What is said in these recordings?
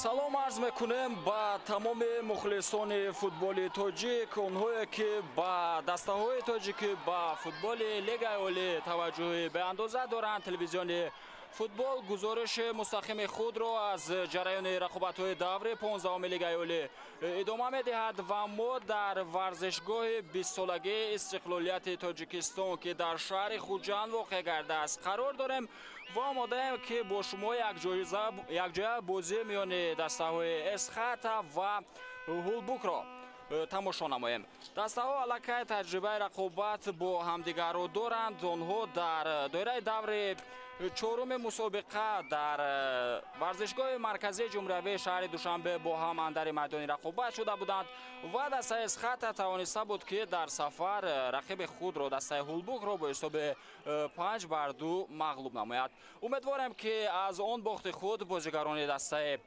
Салом арз мекунем ба тамоми мухлисони футболи тоҷик, онҳое ки ба дастаҳои тоҷикӣ, ба футболи Лигаи Олӣ таваҷҷӯҳи беандоза доранд. Телевизиони футбол гузориши мустақими худро аз ҷараёни рақобатҳои даври 15-уми Лигаи Олӣ идома медиҳад ва мо дар варзишгоҳи 20-солагии истиқлолияти Тоҷикистон, ки дар шаҳри Хуҷанд воқеъ гардааст, қарор дорем ва омодаем, ки бо шумо якҷоя бозӣ миёни дастаҳои Эсхата ва Ҳулбукро тамошо намоем. Дастаҳо аллакай таҷрибаи рақобат бо ҳамдигарро доранд. Онҳо дар доираи даври чоруми мусобиқа дар варзишгоҳи марказии ҷумҳуриявии шаҳри Душанбе бо ҳам андари майдони рақобат шуда буданд ва дастаи Эсхата тавониста буд, ки дар сафар рақиби худро, дастаи Ҳулбукро, бо ҳисоби 5-2 мағлуб намояд. Умедворем, ки аз он бохти худ бозигарони дастаи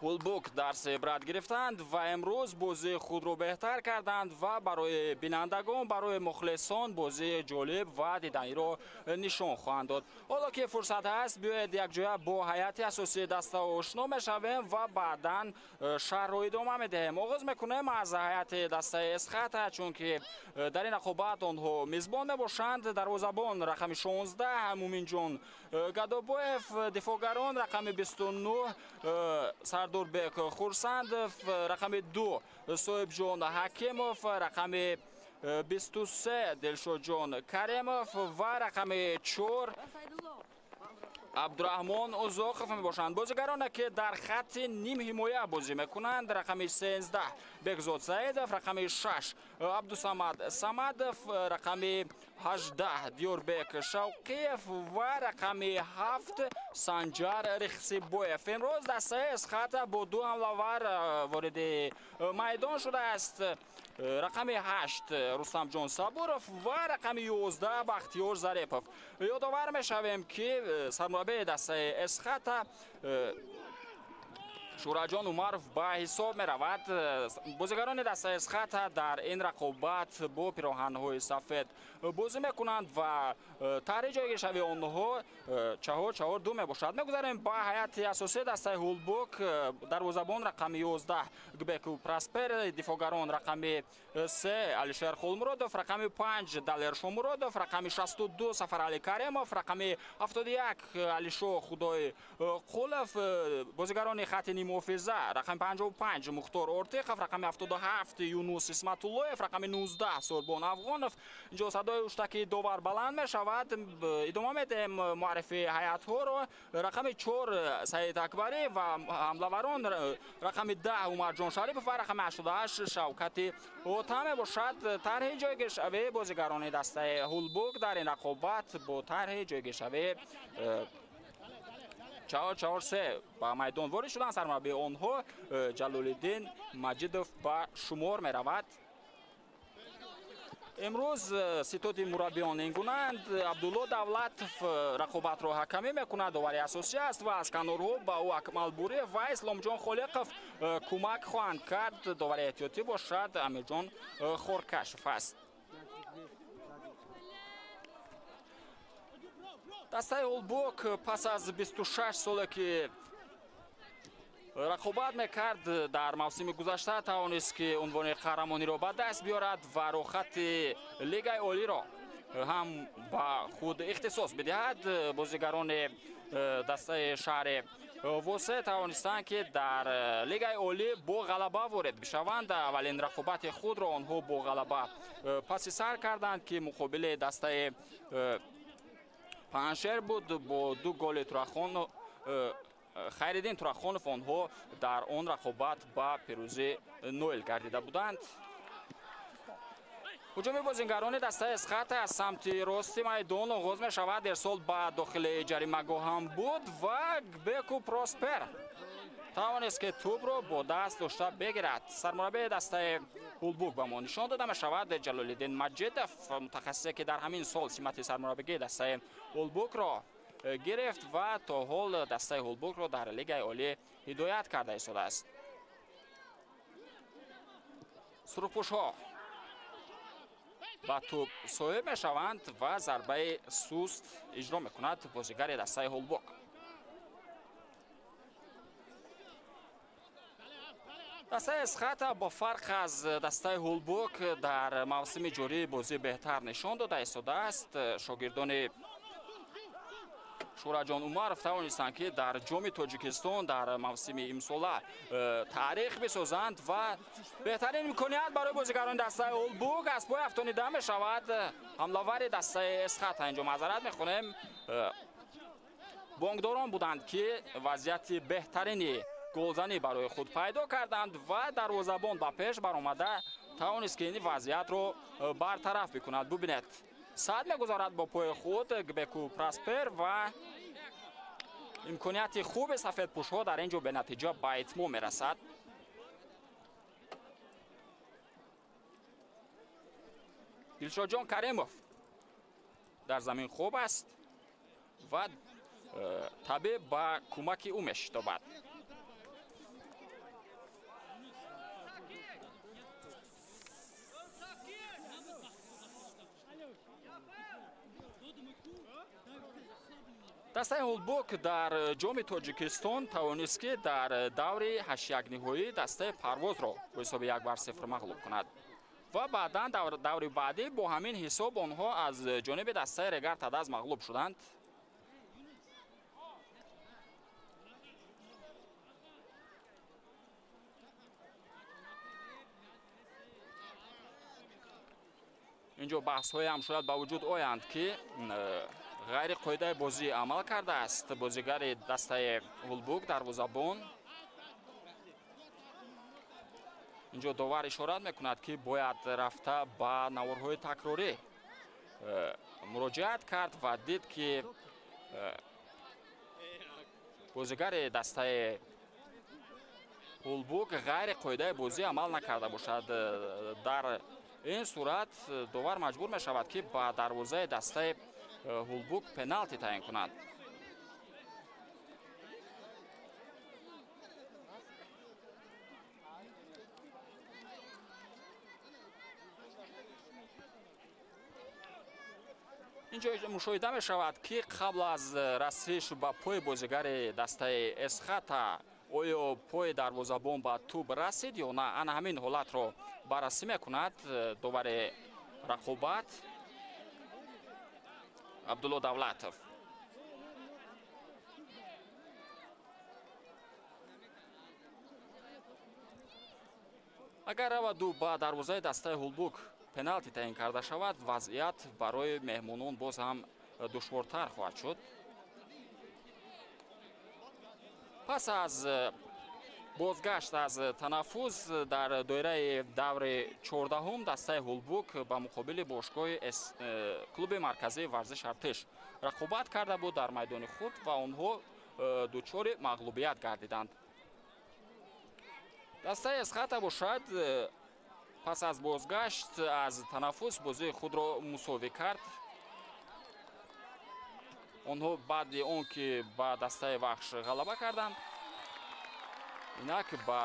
Ҳулбук дарси ибрат гирифтанд ва имрӯз бозии худро беҳтар карданд ва барои бинандагон, барои мухлисон бозии ҷолиб ва диданиро нишон хоҳанд дод. Ҳоло ки фурсат ҳаст, биёед якҷоя бо ҳайати асосии даста ошно мешавем ва баъдан шаҳрро идома медиҳем. Оғоз мекунем аз ҳайати дастаи Эсхата, чунки дар ин рақобат онҳо мизбон мебошанд. Дарвозабон рақами 16 Муминҷон Гадобоев, дифоъгарон рақами 29 Сардорбек Хурсандов, рақами 2 Соҳибҷон Ҳакимов, рақами 23 Дилшодҷон Каримов ва рақами 4 Абдураҳмон Узоқов мебошанд. Бозигароне ки дар хатти нимҳимоя бозӣ мекунанд: рақами 13 Бекзод Саидов, рақами 6 Абдусамад Самадов, рақами 18 Диёрбек Шавқиев ва рақами 7 Санҷар Рихсибоев. Имрӯз дастаи Эсхата бо ду ҳамлавар вориди майдон шудааст: рақами 8 Рустамҷон Сабуров ва рақами 11 Бахтиёр Зарипов. Ёдовар мешавем, ки сармураббии дастаи Эсхата Шураҷон Умаров ба ҳисоб меравад. Бозигарони дастаи Эсхата дар ин рақобат бо пироҳанҳои сафед бозӣ мекунанд ва тарҳи ҷойгиршавии онҳо 4-4-2 мебошад. Мегузарем ба ҳайати асосии дастаи Ҳулбук. Дарвозабон рақами 11 Гбеку Проспер, дифоъгарон рақами 3 Алишер Холмуродов, рақами 5 Далер Шомуродов, рақами 62 Сафарали Каримов, рақами 71 Алишо Худой Қулов, бозигарони хатти нимҳофиза рақами 55 Мухтор Ортиқов, рақами 77 Юнус Исматуллоев, рақами 19 Сурбон Афғонов. Инҷо садои уштаки довар баланд мешавад. Идома медиҳем муаррифии ҳайатҳоро. Рақами 4 Саид Акбарӣ ва ҳамлаварон рақами 10 Умарҷон Шарипов ва рақами 88 Шавкати Ота мебошад. Тарҳи ҷойгиршавии бозигарони дастаи Ҳулбук дар ин рақобат бо тарҳи ҷойгиршавии 4-4-3 ба майдон ворид шуданд. Сармураббии онҳо Ҷалолиддин Маҷидов ба шумор меравад. Имрӯз ситоди мураббиён ин гунаанд. Абдулло Давлатов рақобатро ҳакамӣ мекунад, довари асосӣ аст ва аз канорҳо ба ӯ Акмал Буриев ва Исломҷон Холиқов кӯмак хоҳанд кард. Довари эҳтиётӣ бошад Амирҷон Хоркашев аст. Дастаи Ҳулбук пас аз 26 соле ки рақобат мекард, дар мавсими гузашта тавонист, ки унвони қаҳрамониро ба даст биёрад ва рохати Лигаи Олиро ҳам ба худ ихтисос бидиҳад. Бозигарони дастаи шаҳри Восе тавонистанд, ки дар Лигаи Олӣ бо ғалаба ворид бишаванд. Аввалин рақобати худро онҳо бо ғалаба паси сар карданд, ки муқобили дастаи Панҷшер буд. Бо ду голи Хайриддин Турахонов онҳо дар он рақобат ба пирӯзӣ ноил гардида буданд. Ҳуҷуми бозингарони дастаи Эсхата аз самти рости майдон оғоз мешавад. Ирсол ба дохили ҷаримагоҳ ҳам буд ва Гбеку Проспер тавонист, ки тӯбро бо даст дошта бигирад. Сармураббии дастаи Ҳулбук ба мо нишон дода мешавад Ҷалолиддин Маҷидов, мутахассисе ки дар ҳамин сол симати сармураббигии дастаи Ҳулбукро гирифт ва то ҳол дастаи Ҳулбукро дар Лигаи Олӣ ҳидоят карда истодааст. Сурхпӯшҳо ба тӯб соҳиб мешаванд ва зарбаи суст иҷро мекунад бозигари дастаи Ҳулбук. Дастаи Эсхата бо фарқ аз дастаи Ҳулбук дар мавсими ҷорӣ бозӣ беҳтар нишон дода истодааст. Шогирдони Шӯраҷон Умаров тавонистанд, ки дар Ҷоми Тоҷикистон дар мавсими имсола таърих бисозанд ва беҳтарин имконият барои бозигарони дастаи Ҳулбук аз пой афтонида мешавад. Ҳамлавари дастаи Эсхата инҷо маъзарат мехонем. Бонкдорон буданд, ки вазъияти беҳтарини голзанӣ барои худ пайдо карданд ва дарвозабон ба пеш баромада тавонист, ки ин вазъиятро бартараф бикунад. Бубинед, сад мегузарад бо пои худ Гбеку Праспер ва имконияти хуби сафедпӯшҳо дар ин ҷо бенатиҷа ба итмом мерасад. Дилшодҷон Каримов дар замин хоб аст ва табиб ба кӯмаки ӯ мешитобад. Дастаи Ҳулбук дар Ҷоми Тоҷикистон тавонист, ки дар даври ҳаштякниҳоӣ дастаи Парвозро бо ҳисоби 1-0 мағлуб кунад ва баъдан даври баъдӣ бо ҳамин ҳисоб онҳо аз ҷониби дастаи Регар Тадаз мағлуб шуданд. Инҷо баҳсҳоеам шояд ба вуҷуд оянд, ки ғайри қоидаи бозӣ амал кардааст бозигари дастаи Ҳулбук дарвозабон. Инҷо довар ишорат мекунад, ки бояд рафта ба наворҳои такрорӣ муроҷиат кард ва дид, ки бозигари дастаи Ҳулбук ғайри қоидаи бозӣ амал накарда бошад. Дар ин сурат довар маҷбур мешавад, ки ба дарвозаи дастаи Ҳулбук пеналти таъин кунад. Инҷо мушоҳида мешавад, ки қабл аз расиш ба пои бозигари дастаи Эсхата оё пои дарвозабон ба тӯб расид ё на. Ана ҳамин ҳолатро баррасӣ мекунад довари рақобат Абдулло Давлатов. Агар раваду ба дарвозаи дастаи Ҳулбук пеналти таъин карда шавад, вазъият барои меҳмонон боз ҳам душвортар хоҳад шуд. Пас аз бозгашт аз танаффус дар доираи даври 14-ум дастаи Ҳулбук ба муқобили бошгоҳи клуби марказии варзиш Артиш рақобат карда буд дар майдони худ ва онҳо дучори мағлубият гардиданд. Дастаи Эсхата бошад пас аз бозгашт аз танаффус бозии худро мусовӣ кард. Онҳо баъди он ки ба дастаи Вахш ғалаба карданд, инак ба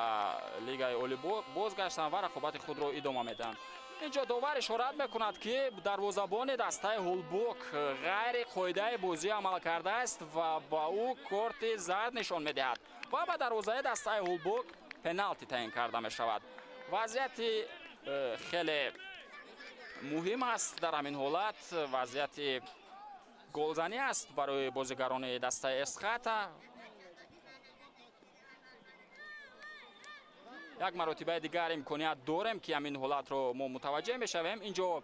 Лигаи Олӣ бозгаштанд ва рақобати худро идома медиҳанд. Инҷо довар ишорат мекунад, ки дарвозабони дастаи Ҳулбук ғайри қоидаи бозӣ амал кардааст ва ба ӯ корти зард нишон медиҳад ва ба дарвозаи дастаи Ҳулбук пеналти таъин карда мешавад. Вазъияти хеле муҳим аст дар ҳамин ҳолат, вазъияти голзанӣ аст барои бозигарони дастаи Эсхата. Як маротибаи дигар имконият дорем, ки ҳамин ҳолатро мо мутаваҷҷеҳ мешавем. Инҷо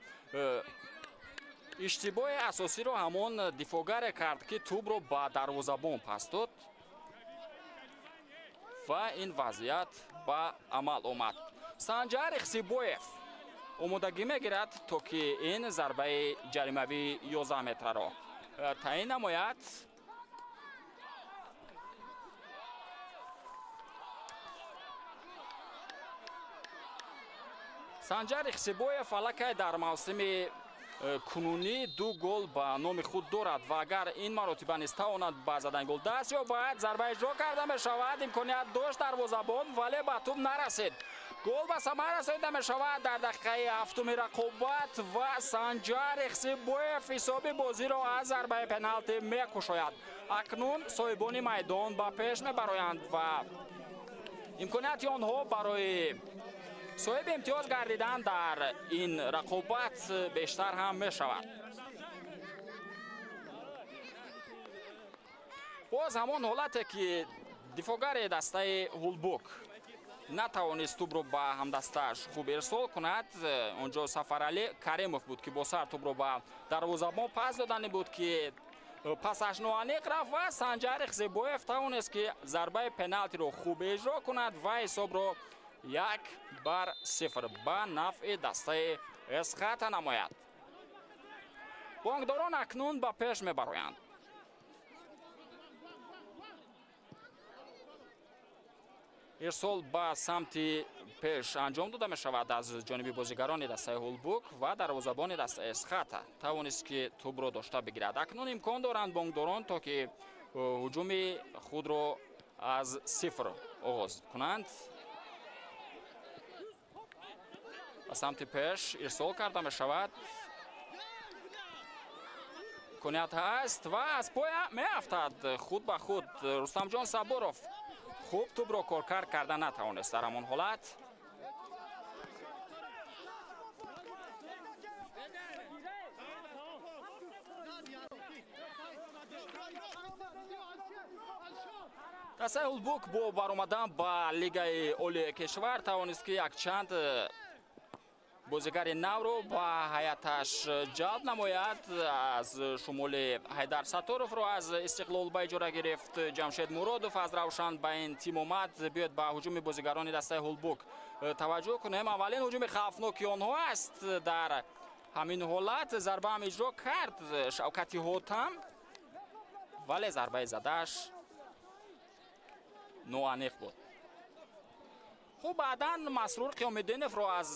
иштибоҳи асосиро ҳамон дифоъгаре кард, ки тӯбро ба дарвозабон пас дод ва ин вазъият ба амал омад. Санҷар Ихсибоев омодагӣ мегирад, то ки ин зарбаи ҷаримавии 11 метраро таъин намояд. Санҷар Ихсибоев аллакай дар мавсими кунунӣ 2 гол ба номи худ дорад ва агар ин маротиба низ тавонад ба задани гол даст ёбад, зарба иҷро карда мешавад. Имконият дошт дарвозабон, вале ба тӯб нарасид. Гол ба самар расонида мешавад дар дақиқаи 7-уми рақобат ва Санҷар Ихсибоев ҳисоби бозиро аз зарбаи пеналти мекушояд. Акнун соҳибони майдон ба пеш мебароянд ва Имконияти онҳо барои соҳиби имтиёз гардидан дар ин рақобат бештар ҳам мешавад. Боз ҳамон ҳолате ки дифоъгари дастаи Ҳулбук натавонист тӯбро ба ҳамдастааш хуб ирсол кунад. Онҷо Сафаралӣ Каримов буд, ки бо сар тӯбро ба дарвозабон пас додани буд, ки пасаш ноаниқ рафт ва Санҷар Хзебоев тавонист, ки зарбаи пеналтиро хуб иҷро кунад ва ҳисобро 1-0 ба нафъи дастаи Эсхата намояд. Бонкдорон акнун ба пеш мебароянд. Ирсол ба самти пеш анҷом дода мешавад аз ҷониби бозигарони дастаи Ҳулбук ва дарвозабони дастаи Эсхата тавонист, ки тӯбро дошта бигирад. Акнун имкон доранд бонкдорон, то ки ҳуҷуми худро аз сифр оғоз кунанд. Ба самти пеш ирсол карда мешавад. Имконият ҳаст ва аз поя меафтад худ ба худ. Рустамҷон Сабуров хуб тӯбро коркард карда натавонист дар ҳамон ҳолат. Дастаи Ҳулбук бо баромадан ба Лигаи Олии кишвар тавонист, ки якчанд бозигари навро ба ҳайаташ ҷалб намояд. Аз шумоли Ҳайдар Сатторовро аз Истиқлол ба иҷора гирифт, Ҷамшед Муродов аз Равшан ба ин тим омад. Биёед ба ҳуҷуми бозигарони дастаи Ҳулбук таваҷҷӯҳ кунем. Аввалин ҳуҷуми хавфноки онҳо аст. Дар ҳамин ҳолат зарба ҳам иҷро кард Шавкати Ҳотам, вале зарбаи задааш ноаниқ буд. Хуб, баъдан Масрур Қиёмиддиновро аз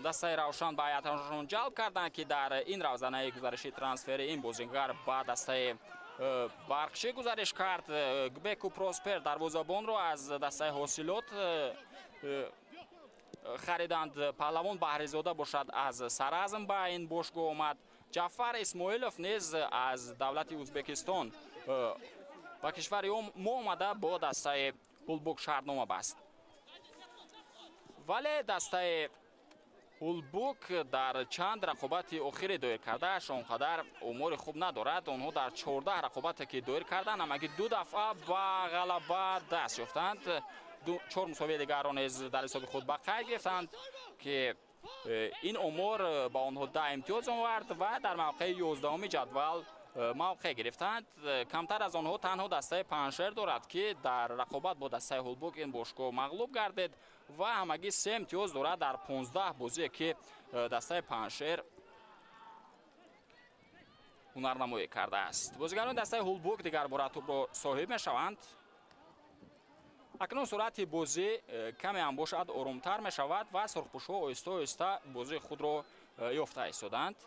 дастаи Равшан ба ҳайаташон ҷалб карданд, ки дар ин равзанаи гузариши трансфери ин бозингар ба дастаи Барқчӣ гузариш кард. Гбеку Проспер дарвозабонро аз дастаи Ҳосилот хариданд. Паҳлавон Баҳризода бошад аз Саразм ба ин бошгоҳ омад. Ҷафар Исмоилов низ аз давлати Ӯзбекистон ба кишвари мо омада бо дастаи Ҳулбук шартнома баст. Вале дастаи Ҳулбук дар чанд рақобати охири доир кардааш он қадар умури хуб надорад. Онҳо дар 14 рақобате ки доир карданд, ҳамагӣ 2 дафъа ба ғалаба даст ёфтанд. 4 мусовияи дигарро низ дар ҳисоби худ ба қайд гирифтанд, ки ин омор ба онҳо 10 имтиёз овард ва дар мавқеи 11-уми ҷадвал мавқеъ гирифтанд. Камтар аз онҳо танҳо дастаи Панҷшер дорад, ки дар рақобат бо дастаи Ҳулбук ин бошгоҳ мағлуб гардид ва ҳамагӣ 3 имтиёз дорад дар 15 бозие ки дастаи Панҷшер ҳунарнамоӣ кардааст. Бозигарони дастаи Ҳулбук дигар бора тӯбро соҳиб мешаванд. Акнун суръати бозӣ каме ҳам бошад оромтар мешавад ва сурхпӯшҳо оҳиста оҳиста бозии худро ёфта истоданд.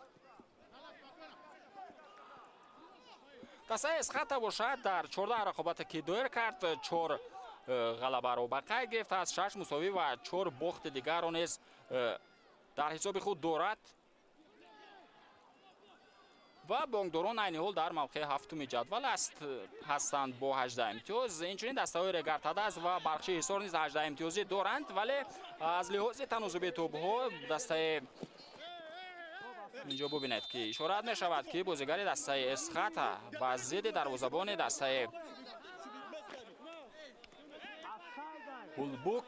Дастаи Эсхата бошад дар 14 рақобате ки доир кард, 4 ғалабаро ба қайд гирифт, аз 6 мусовӣ ва 4 бохти дигарро низ дар ҳисоби худ дорад ва бонкдорон айни ҳол дар мавқеи 7-уми ҷадвал ҳастанд бо 18 имтиёз. Инчунин дастаҳои Регар-ТадАЗ ва Барқчи Ҳисор низ 18 имтиёзӣ доранд, вале аз лиҳози таносуби тӯбҳо дастаи инҷо бубинед, ки ишорат мешавад, ки бозигари дастаи Эсхата ба зидди дарвозабони дастаи Ҳулбук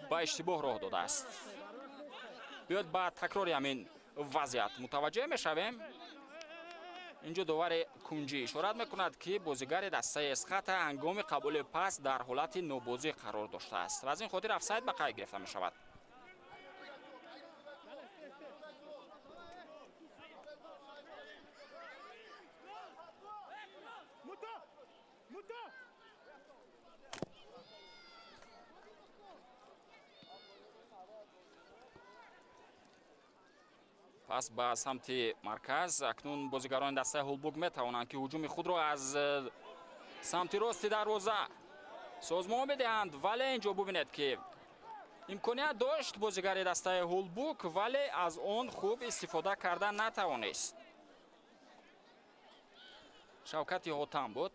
ба иштибоҳ роҳ додааст. Биёед ба такрори ҳамин вазъият мутаваҷҷеҳ мешавем. Инҷо довари кунҷӣ ишорат мекунад, ки бозигари дастаи Эсхата ҳангоми қабули пас дар ҳолати нобозӣ қарор доштааст ва аз ин хотир офсайд ба қайд гирифта мешавад. Пас ба самти марказ акнун бозигарони дастаи Ҳулбук метавонанд, ки ҳуҷуми худро аз самти рости дарвоза созмон бидиҳанд, вале инҷо бубинед, ки имконият дошт бозигари дастаи Ҳулбук, вале аз он хуб истифода карда натавонист. Шавкати Ҳотам буд.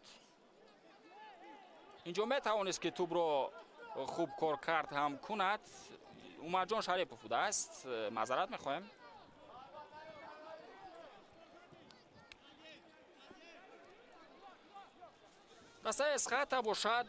Инҷо метавонист, ки тӯбро хуб кор кард ҳам кунад. Умарҷон Шарипов будааст. Маъзарат мехоҳем. Дастаи Эсхата бошад,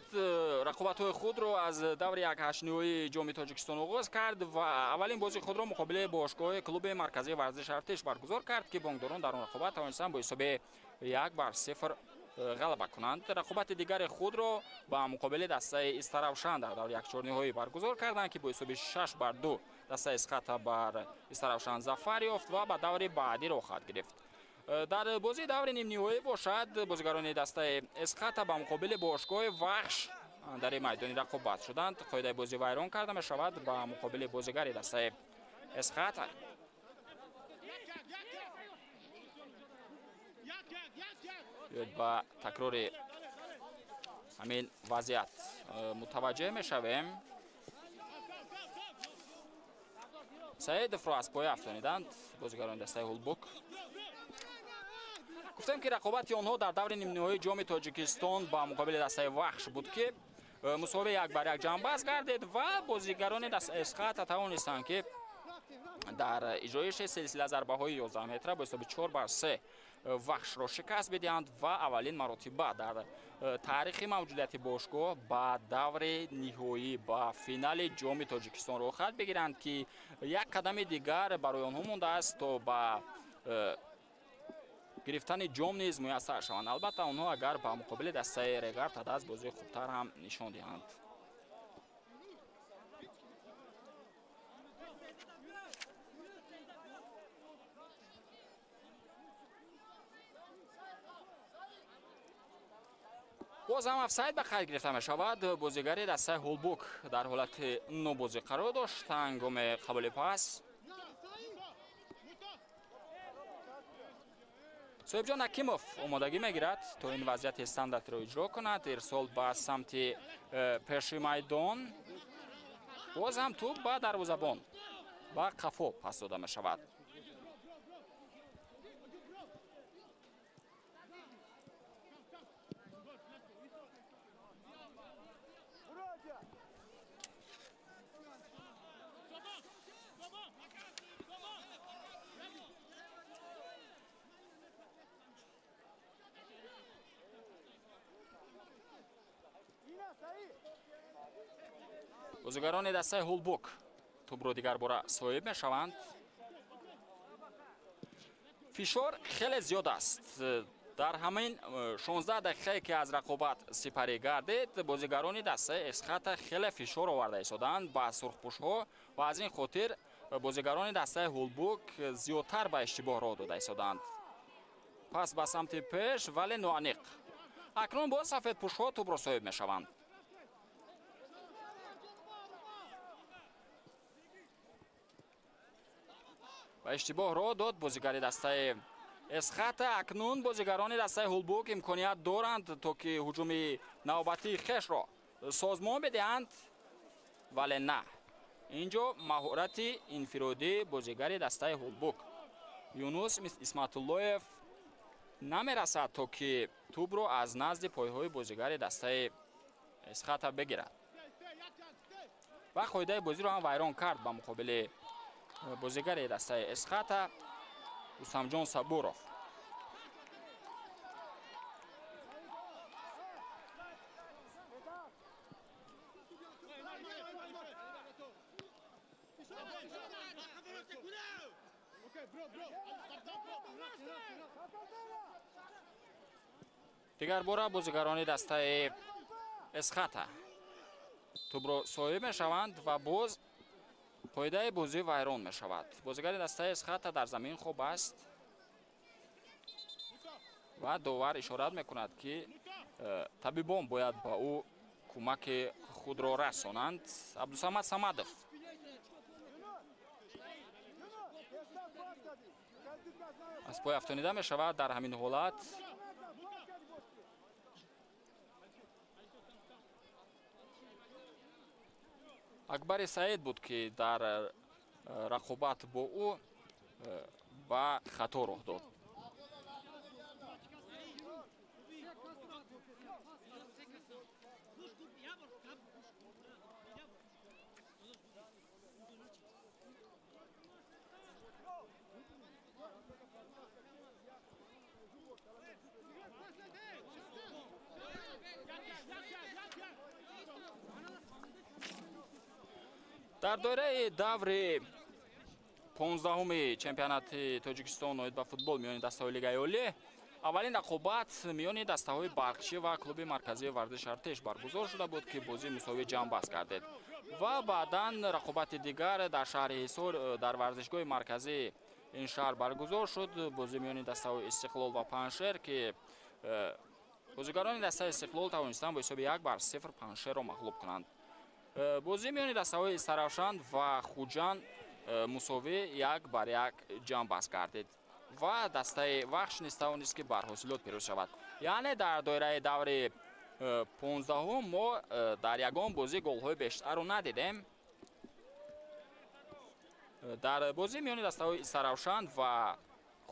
рақобатҳои худро аз даври якҳаштниҳоии Ҷоми Тоҷикистон оғоз кард ва аввалин бозии худро муқобили бошгоҳи клуби марказии варзиши Артиш баргузор кард, ки бонкдорон дар он рақобат тавонистанд бо ҳисоби 1-0 ғалаба кунанд. Рақобати дигари худро ба муқобили дастаи Истаравшан дар даври якчорниҳоӣ баргузор карданд, ки бо ҳисоби 6-2 дастаи Эсхата бар Истаравшан зафар ёфт ва ба даври баъдӣ роҳ хоҳад гирифт. Дар бозии даври нимниҳоӣ бошад, бозигарони дастаи Эсхата ба муқобили бошгоҳи Вахш дар майдони рақобат шуданд. Қоидаи бозӣ вайрон карда мешавад ба муқобили бозигари дастаи Эсхата. Биёед ба такрори ҳамин вазъият мутаваҷҷеҳ мешавем. Саидовро аз поя афтониданд бозигарони дастаи Ҳулбук. Гуфтем, ки рақобати онҳо дар даври нимниҳоии Ҷоми Тоҷикистон ба муқобили дастаи Вахш буд, ки мусовии 1-1 ҷамъбаст гардид ва бозигарони дастаи Эсхата тавонистанд, ки дар иҷроиши силсила зарбаҳои 11 метра бо ҳисоби 4-3 Вахшро шикаст бидиҳанд ва аввалин маротиба дар таърихи мавҷудияти бошгоҳ ба даври ниҳоӣ, ба финали Ҷоми Тоҷикистон роҳ хоҳад бигиранд, ки як қадами дигар барои онҳо мондааст то ба гирифтани ҷом низ муяссар шаванд. Албатта, онҳо агар ба муқобили дастаи Регар Тадаз бозии хубтар ҳам нишон диҳанд. Боз ҳам офсайд ба қайд гирифта мешавад. Бозигари дастаи Ҳулбук дар ҳолати нобозӣ қарор дошт ҳангоми қабули пас. Соҳибҷон Ҳакимов омодагӣ мегирад то ин вазъияти стандартро иҷро кунад. Ирсол ба самти пеши майдон. Боз ҳам тӯб ба дарвозабон ба қафо пас дода мешавад. Бозигарони дастаи Ҳулбук тӯбро дигарбора соҳиб мешаванд. Фишор хеле зиёд аст. Дар ҳамин 16 дақиқае, ки аз рақобат сипарӣ гардид, бозигарони дастаи Эсхата хеле фишор оварда истоданд ба сурхпӯшҳо ва аз ин хотир бозигарони дастаи Ҳулбук зиёдтар ба иштибоҳ роҳ дода истоданд. Пас ба самти пеш, вале ноаниқ. Акнун боз сафедпӯшҳо тӯбро соҳиб мешаванд. Ба иштибоҳ роҳ дод бозигари дастаи Эсхата. Акнун бозигарони дастаи Ҳулбук имконият доранд, то ки ҳуҷуми навбатии хешро созмон бидиҳанд, вале на. Инҷо маҳорати инфиродии бозигари дастаи Ҳулбук Юнус Исматуллоев намерасад, то ки тӯбро аз назди пойҳои бозигари дастаи Эсхата бигирад ва қоидаи бозиро ҳам вайрон кард ба муқобили бозигари дастаи Эсхата Рустамҷон Сабуров. Дигарбора бозигарони дастаи Эсхата тӯбро соҳиб мешаванд ва боз қоидаи бозӣ вайрон мешавад. Бозигари дастаи Эсхата дар замин хоб аст ва довар ишорат мекунад, ки табибон бояд ба ӯ кӯмаки худро расонанд. Абдусамад Самадов аз пой афтонида мешавад дар ҳамин ҳолат. Акбари Саид буд, ки дар рақобат бо ӯ ба хато роҳ дод. Дар доираи даври 15-уми чемпионати Тоҷикистон оид ба футбол миёни дастаҳои Лигаи Олӣ аввалин рақобат миёни дастаҳои Барқчӣ ва клуби марказии варзиши Артеш баргузор шуда буд, ки бозии мусовӣ ҷамъбаст гардид ва баъдан рақобати дигар дар шаҳри Ҳисор дар варзишгоҳи марказии ин шаҳр баргузор шуд. Бозӣ миёни дастаҳои Истиқлол ва Панҷшер, ки бозигарони дастаи Истиқлол тавонистанд бо ҳисоби 1-0 Панҷшерро мағлуб кунанд. Бозӣ миёни дастаҳои Истаравшан ва Хуҷанд мусовӣ 1-1 ҷамъбаст гардид ва дастаи Вахш низ тавонист, ки бар ҳосилот пирӯз шавад. Яъне дар доираи даври 15-ум мо дар ягон бозӣ голҳои бештарро надидем. Дар бозӣ миёни дастаҳои Истаравшан ва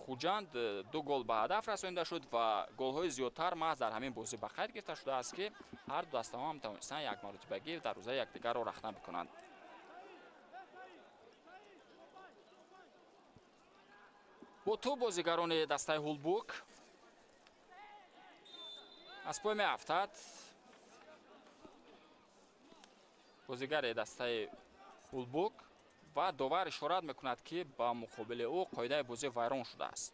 Хуҷанд 2 гол ба ҳадаф расонида шуд ва голҳои зиёдтар маҳз дар ҳамин бозӣ ба қайд гирифта шудааст, ки ҳар ду дастаҳо ҳам тавонистанд як маротибагӣ дарвозаи якдигарро рахна бикунанд. Бо тӯб бозигарони дастаи Ҳулбук аз пой меафтад. Бозигари дастаи Ҳулбук ва довар ишорат мекунад, ки ба муқобили ӯ қоидаи бозӣ вайрон шудааст.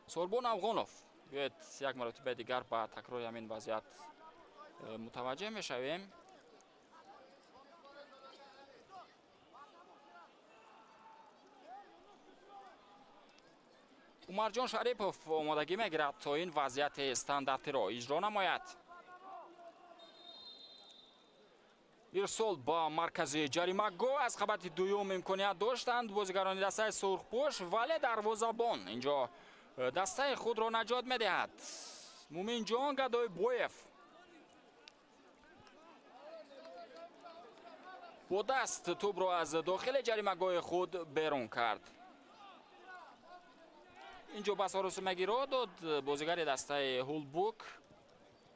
Сорбон Афғонов, биёед як маротибаи дигар ба такрори ҳамин вазъият мутаваҷҷеҳ мешавем. Умарҷон Шарипов омодагӣ мегирад, то ин вазъияти стандартиро иҷро намояд. Ирсол ба маркази ҷаримагоҳ аз қабати дуюм имконият доштанд бозигарони дастаи сурхпӯш, вале дарвозабон инҷо дастаи худро наҷот медиҳад. Муминҷон Гадойбоев бо даст тӯбро аз дохили ҷаримагоҳи худ берун кард. Инҷо ба саросимагиро дод бозигари дастаи Ҳулбук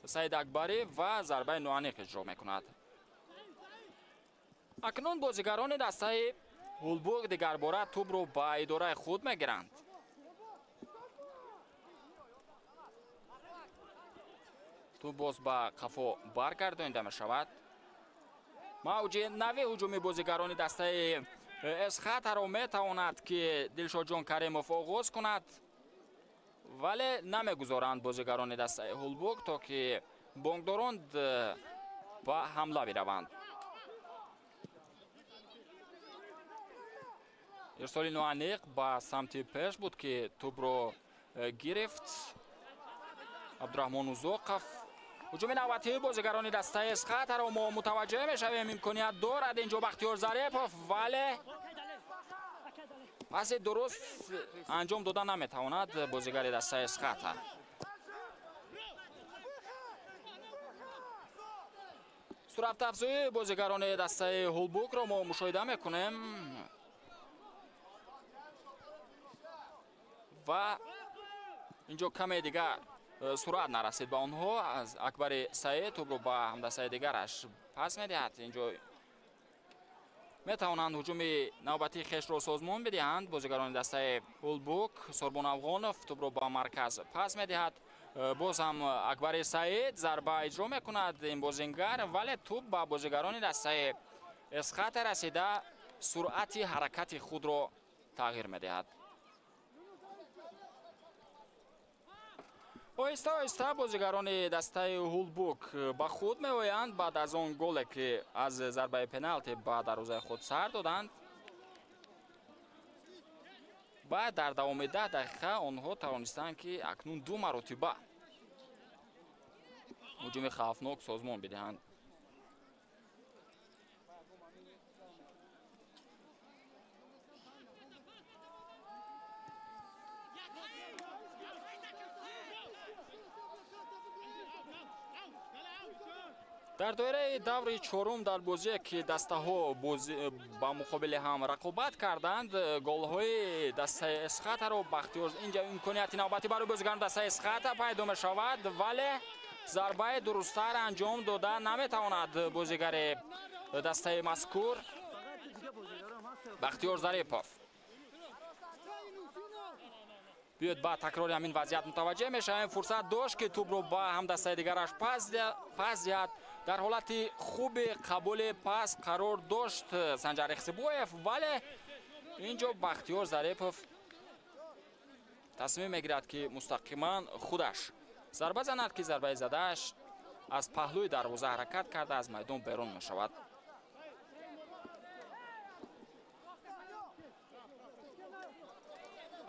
Саид Акбарӣ ва зарбаи ноаниқ иҷро мекунад. Акнун бозигарони дастаи Ҳулбук дигарбора тӯбро ба идораи худ мегиранд. Тӯб боз ба қафо баргардонида мешавад. Мавҷи нави ҳуҷуми бозигарони дастаи Эсхатаро метавонад, ки Дилшодҷон Каримов оғоз кунад, вале намегузоранд бозигарони дастаи Ҳулбук, то ки бонкдорон ба ҳамла бираванд. Ирсоли ноаниқ ба самти пеш буд, ки тӯбро гирифт Абдураҳмон Узоқов. Ҳуҷуми навбатии бозигарони дастаи Эсхатаро мо мутаваҷҷеҳ мешавем. Имконият дорад инҷо Бахтиёр Зарипов, вале паси дуруст анҷом дода наметавонад бозигари дастаи Эсхата. Суратафзоии бозигарони дастаи Ҳулбукро мо мушоҳида мекунем ва инҷо каме дигар суръат нарасид ба онҳо. Аз Акбари Саид тӯбро ба ҳамдастаи дигараш пас медиҳад. Инҷо метавонанд ҳуҷуми навбатии хешро созмон бидиҳанд бозигарони дастаи Ҳулбук. Сорбон Афғонов тӯбро ба марказ пас медиҳад. Боз ҳам Акбари Саид зарба иҷро мекунад ин бозингар, вале тӯб ба бозигарони дастаи Эсхата расида суръати ҳаракати худро тағйир медиҳад. Оҳиста оҳиста бозигарони дастаи Ҳулбук ба худ меоянд баъд аз он голе, ки аз зарбаи пеналти ба дарвозаи худ сар доданд ва дар давоми 10 дақиқа онҳо тавонистанд, ки акнун 2 маротиба ҳуҷуми хавфнок созмон бидиҳанд. Дар доираи даври чорум дар бозие, ки дастаҳо ба муқобили ҳам рақобат карданд, голҳои дастаи Эсхатаро Бахтиёр, инҷа имконияти навбатӣ барои бозигарони дастаи Эсхата пайдо мешавад, вале Зарбаи дурусттар анҷом дода наметавонад бозигари дастаи мазкур Бахтиёр Зарипов. Биёед ба такрори ҳамин вазъият мутаваҷҷеҳ мешавем. Фурсат дошт, ки тӯбро ба ҳамдастаи дигараш пас диҳад. Дар ҳолати хуби қабули пас қарор дошт Санҷар Ихсибоев, вале инҷо Бахтиёр Зарипов тасмим мегирад, ки мустақиман худаш зарба занад, ки зарбаи задааш аз паҳлӯи дарвоза ҳаракат карда аз майдон берун мешавад.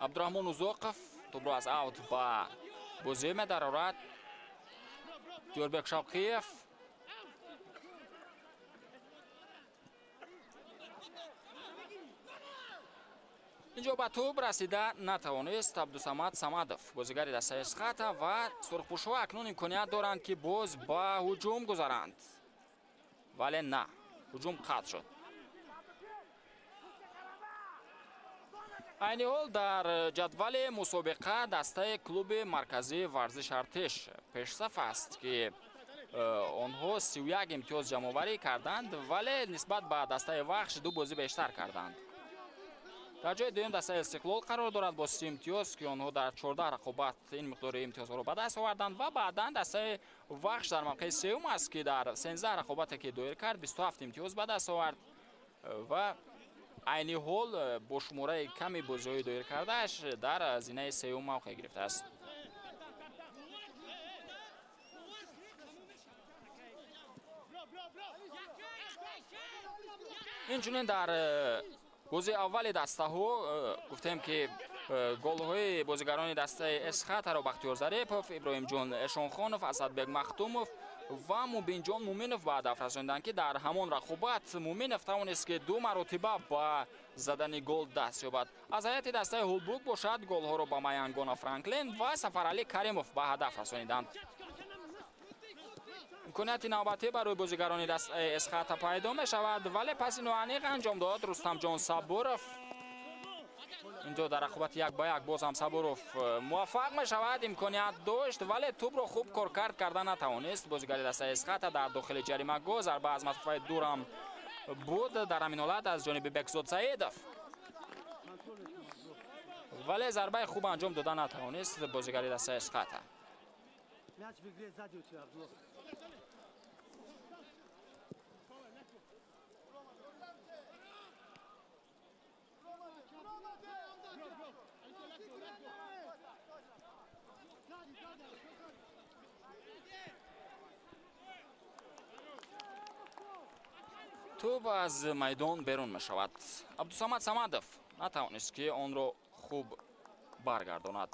Абдураҳмон Узоқов тӯбро аз аут ба бозӣ медарорад. Диёрбек Шавқиев инҷо ба тӯб расида натавонист Абдусамад Самадов, бозигари дастаи Эсхата, ва сурхпӯшҳо акнун имконият доранд, ки боз ба ҳуҷум гузаранд, вале на, ҳуҷум қатъ шуд. Айни ҳол дар ҷадвали мусобиқа дастаи клуби марказии варзиш Артиш пешсаф аст, ки онҳо 31 имтиёз ҷамъоварӣ карданд, вале нисбат ба дастаи Вахш 2 бозӣ бештар карданд. Дар ҷои дуюм дастаи Истиқлол қарор дорад бо 30 имтиёз, ки онҳо дар 14 рақобат ин миқдори имтиёзҳоро ба даст оварданд, ва баъдан дастаи Вахш дар мавқеи сеюм аст, ки дар 13 рақобате ки доир кард 27 имтиёз ба даст овард ва айни ҳол бо шумораи ками бозиҳои доир кардааш дар зинаи сеюм мавқеъ гирифтааст. Инчунин дар бозии аввали дастаҳо гуфтем, ки голҳои бозигарони дастаи Эсхатаро Бахтиёр Зарипов, Иброҳимҷон Эшонхонов, Асадбек Махтумов ва Мубинҷон Муминов ба ҳадаф расонданд, ки дар ҳамон рақобат Муминов тавонист, ки 2 маротиба ба задани гол даст ёбад. Аз ҳайати дастаи Ҳулбук бошад голҳоро ба Маянгона Франклин ва Сафаралӣ Каримов ба ҳадаф расониданд. Имконияти навбатӣ барои бозигарони дастаи Эсхата пайдо мешавад, вале паси ноаниқ анҷом дод Рустамҷон Сабуров. Инҷо дар рақобати 1 ба 1 боз ҳам Сабуров муваффақ мешавад, имконият дошт, вале тӯбро хуб коркард карда натавонист. Бозигари дастаи Эсхата дар дохили ҷаримагоҳ зарба аз масофаи дурам буд дар ҳамин ҳолат аз ҷониби Бекзод Саидов, вале зарбаи хуб анҷом дода натавонист бозигари дастаи Эсхата. Тӯб аз майдон берун мешавад. Абдусамад Самадов натавонист, ки онро хуб баргардонад.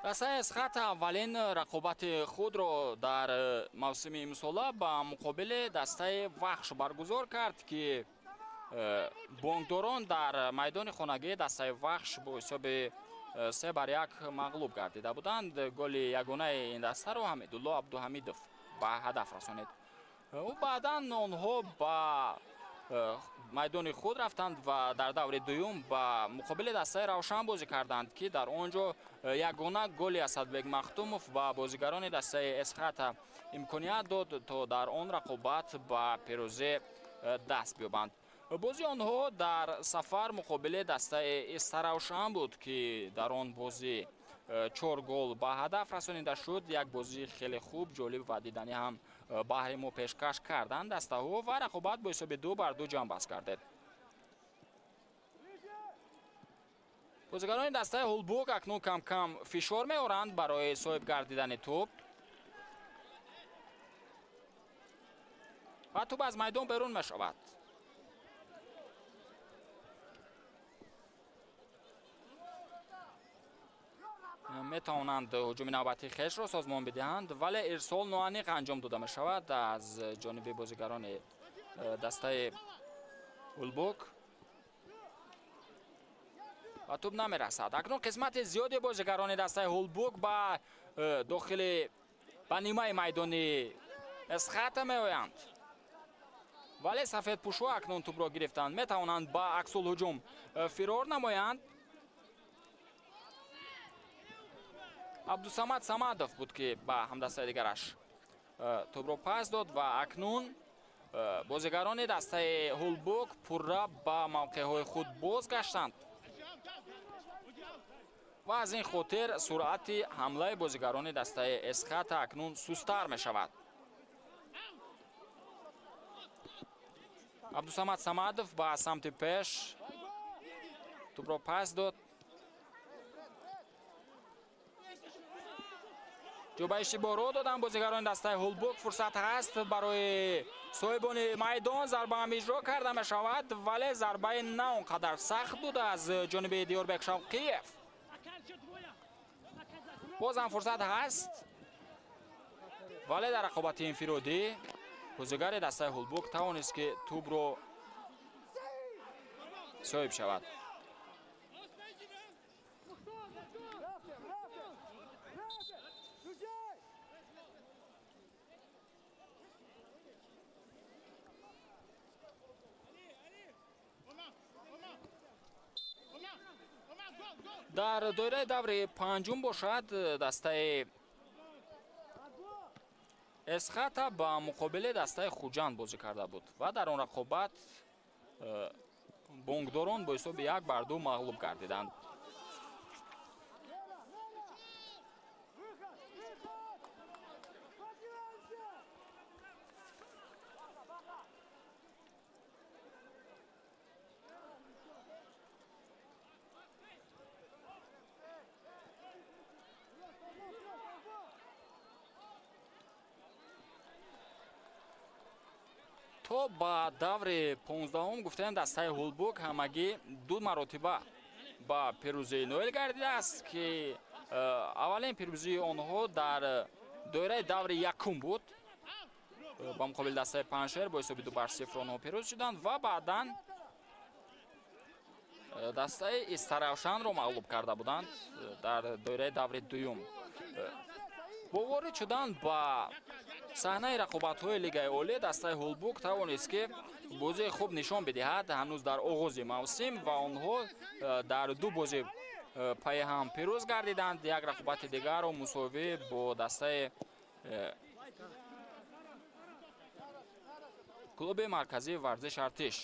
Дастаи Эсхата аввалин рақобати худро дар мавсими имсола ба муқобили дастаи Вахш баргузор кард, ки бонкдорон дар майдони хонагии дастаи Вахш бо ҳисоби 3-1 мағлуб гардида буданд. Голи ягонаи ин дастаро Ҳамидулло Абдуҳамидов ба ҳадаф расонид. Ӯ баъдан онҳо ба майдони худ рафтанд ва дар даври дуюм ба муқобили дастаи Равшан бозӣ карданд, ки дар он ҷо ягона голи Асадбек Махтумов ба бозигарони дастаи Эсхата имконият дод, то дар он рақобат ба пирӯзӣ даст биёбанд. Бозии онҳо дар сафар муқобили дастаи Истаравшан буд, ки дар он бозӣ 4 гол ба ҳадаф расонида шуд. Як бозии хеле хуб, ҷолиб ва диданӣ ҳам баҳри мо пешкаш карданд дастаҳо ва рақобат бо ҳисоби 2-2 ҷамъбаст гардид. Бозигарони дастаи Ҳулбук акнун кам-кам фишор меоранд барои соҳиб гардидани тӯб ва тӯб аз майдон берун мешавад. Метавонанд ҳуҷуми навбатии хешро созмон бидиҳанд, вале ирсол ноаниқ анҷом дода мешавад аз ҷониби бозигарони дастаи Ҳулбук. Ба тӯб намерасад. Акнун қисмати зиёди бозигарони дастаи Ҳулбук ба дохили ба нимаи майдони Эсхата меоянд. Вале сафедпӯшҳо акнун тӯбро гирифтанд. Метавонанд ба аксулҳуҷум фирор намоянд. Абдусамад Самадов буд, ки ба ҳамдастаи дигараш тӯбро пас дод ва акнун бозигарони дастаи Ҳулбук пурра ба мавқеъҳои худ бозгаштанд ва аз ин хотир суръати ҳамлаи бозигарони дастаи Эсхата акнун сусттар мешавад. Абдусамад Самадов ба самти пеш тӯбро пас дод. Ҷо ба иштибоҳ доданд бозигарони дастаи Ҳулбук. Фурсат ҳаст барои соҳибони майдон. Зарба ҳам иҷро карда мешавад, вале зарбаи на он қадар сахт буд аз ҷониби Диёрбек Шавқиев. Бозам фурсат ҳаст, вале дар рақобати инфиродӣ бозигари дастаи Ҳулбук тавонист, ки тӯбро соҳиб шавад. Дар доираи даври панҷум бошад, дастаи Эсхата ба муқобили дастаи Хуҷанд бозӣ карда буд ва дар он рақобат бонкдорон бо ҳисоби 1-2 мағлуб гардиданд. То ба даври 15-ум гуфтем, дастаи Ҳулбук ҳамагӣ 2 маротиба ба пирӯзӣ ноил гардидааст, ки аввалин пирӯзии онҳо дар доираи даври якум буд. Ба муқобили дастаи Панҷшер бо ҳисоби 2-0 онҳо пирӯз шуданд ва баъдан дастаи Истаравшанро мағлуб карда буданд дар доираи даври дуюм. Бо ворид шудан ба саҳнаи рақобатҳои Лигаи Олӣ дастаи Ҳулбук тавонист, ки бозии хуб нишон бидиҳад ҳанӯз дар оғози мавсим ва онҳо дар 2 бозӣ пайи ҳам пирӯз гардиданд. Як рақобати дигарро мусовӣ бо дастаи клуби марказии варзиш Артиш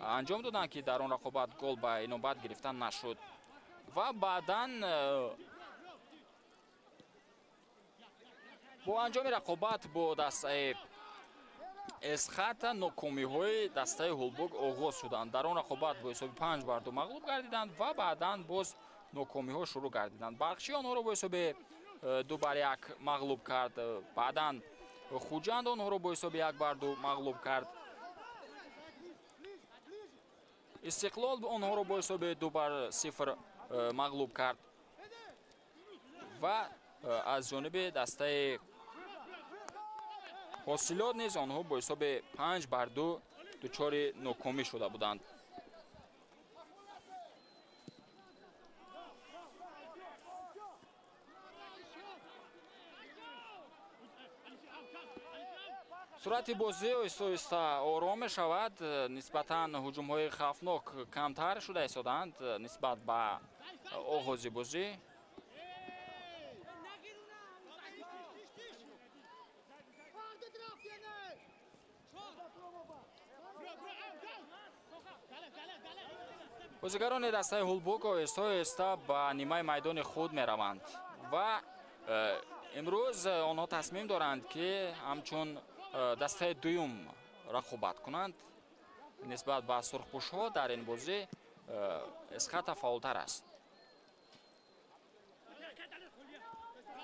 анҷом доданд, ки дар он рақобат гол ба инобат гирифта нашуд ва баъдан бо анҷоми рақобат бо дастаи Эсхата нокомиҳои дастаи Ҳулбук оғоз шуданд. Дар он рақобат бо ҳисоби 5-2 мағлуб гардиданд ва баъдан боз нокомиҳо шурӯъ гардиданд. Барқчӣ онҳоро бо ҳисоби 2-1 мағлуб кард. Баъдан Хуҷанд онҳоро бо ҳисоби 1-2 мағлуб кард. Истиқлол онҳоро бо ҳисоби 2-0 мағлуб кард ва аз ҷониби дастаи Ҳосилот низ онҳо бо ҳисоби 5-2 дучори нокомӣ шуда буданд. Суръати бозӣ оҳиста оҳиста ором мешавад. Нисбатан ҳуҷумҳои хавфнок камтар шуда истодаанд нисбат ба оғози бозӣ. Бозигарони дастаи Ҳулбук оҳиста оҳиста ба нимаи майдони худ мераванд ва имрӯз онҳо тасмим доранд, ки ҳамчун дастаи дуюм рақобат кунанд. Нисбат ба сурхпӯшҳо дар ин бозӣ Эсхата фаъолтар аст.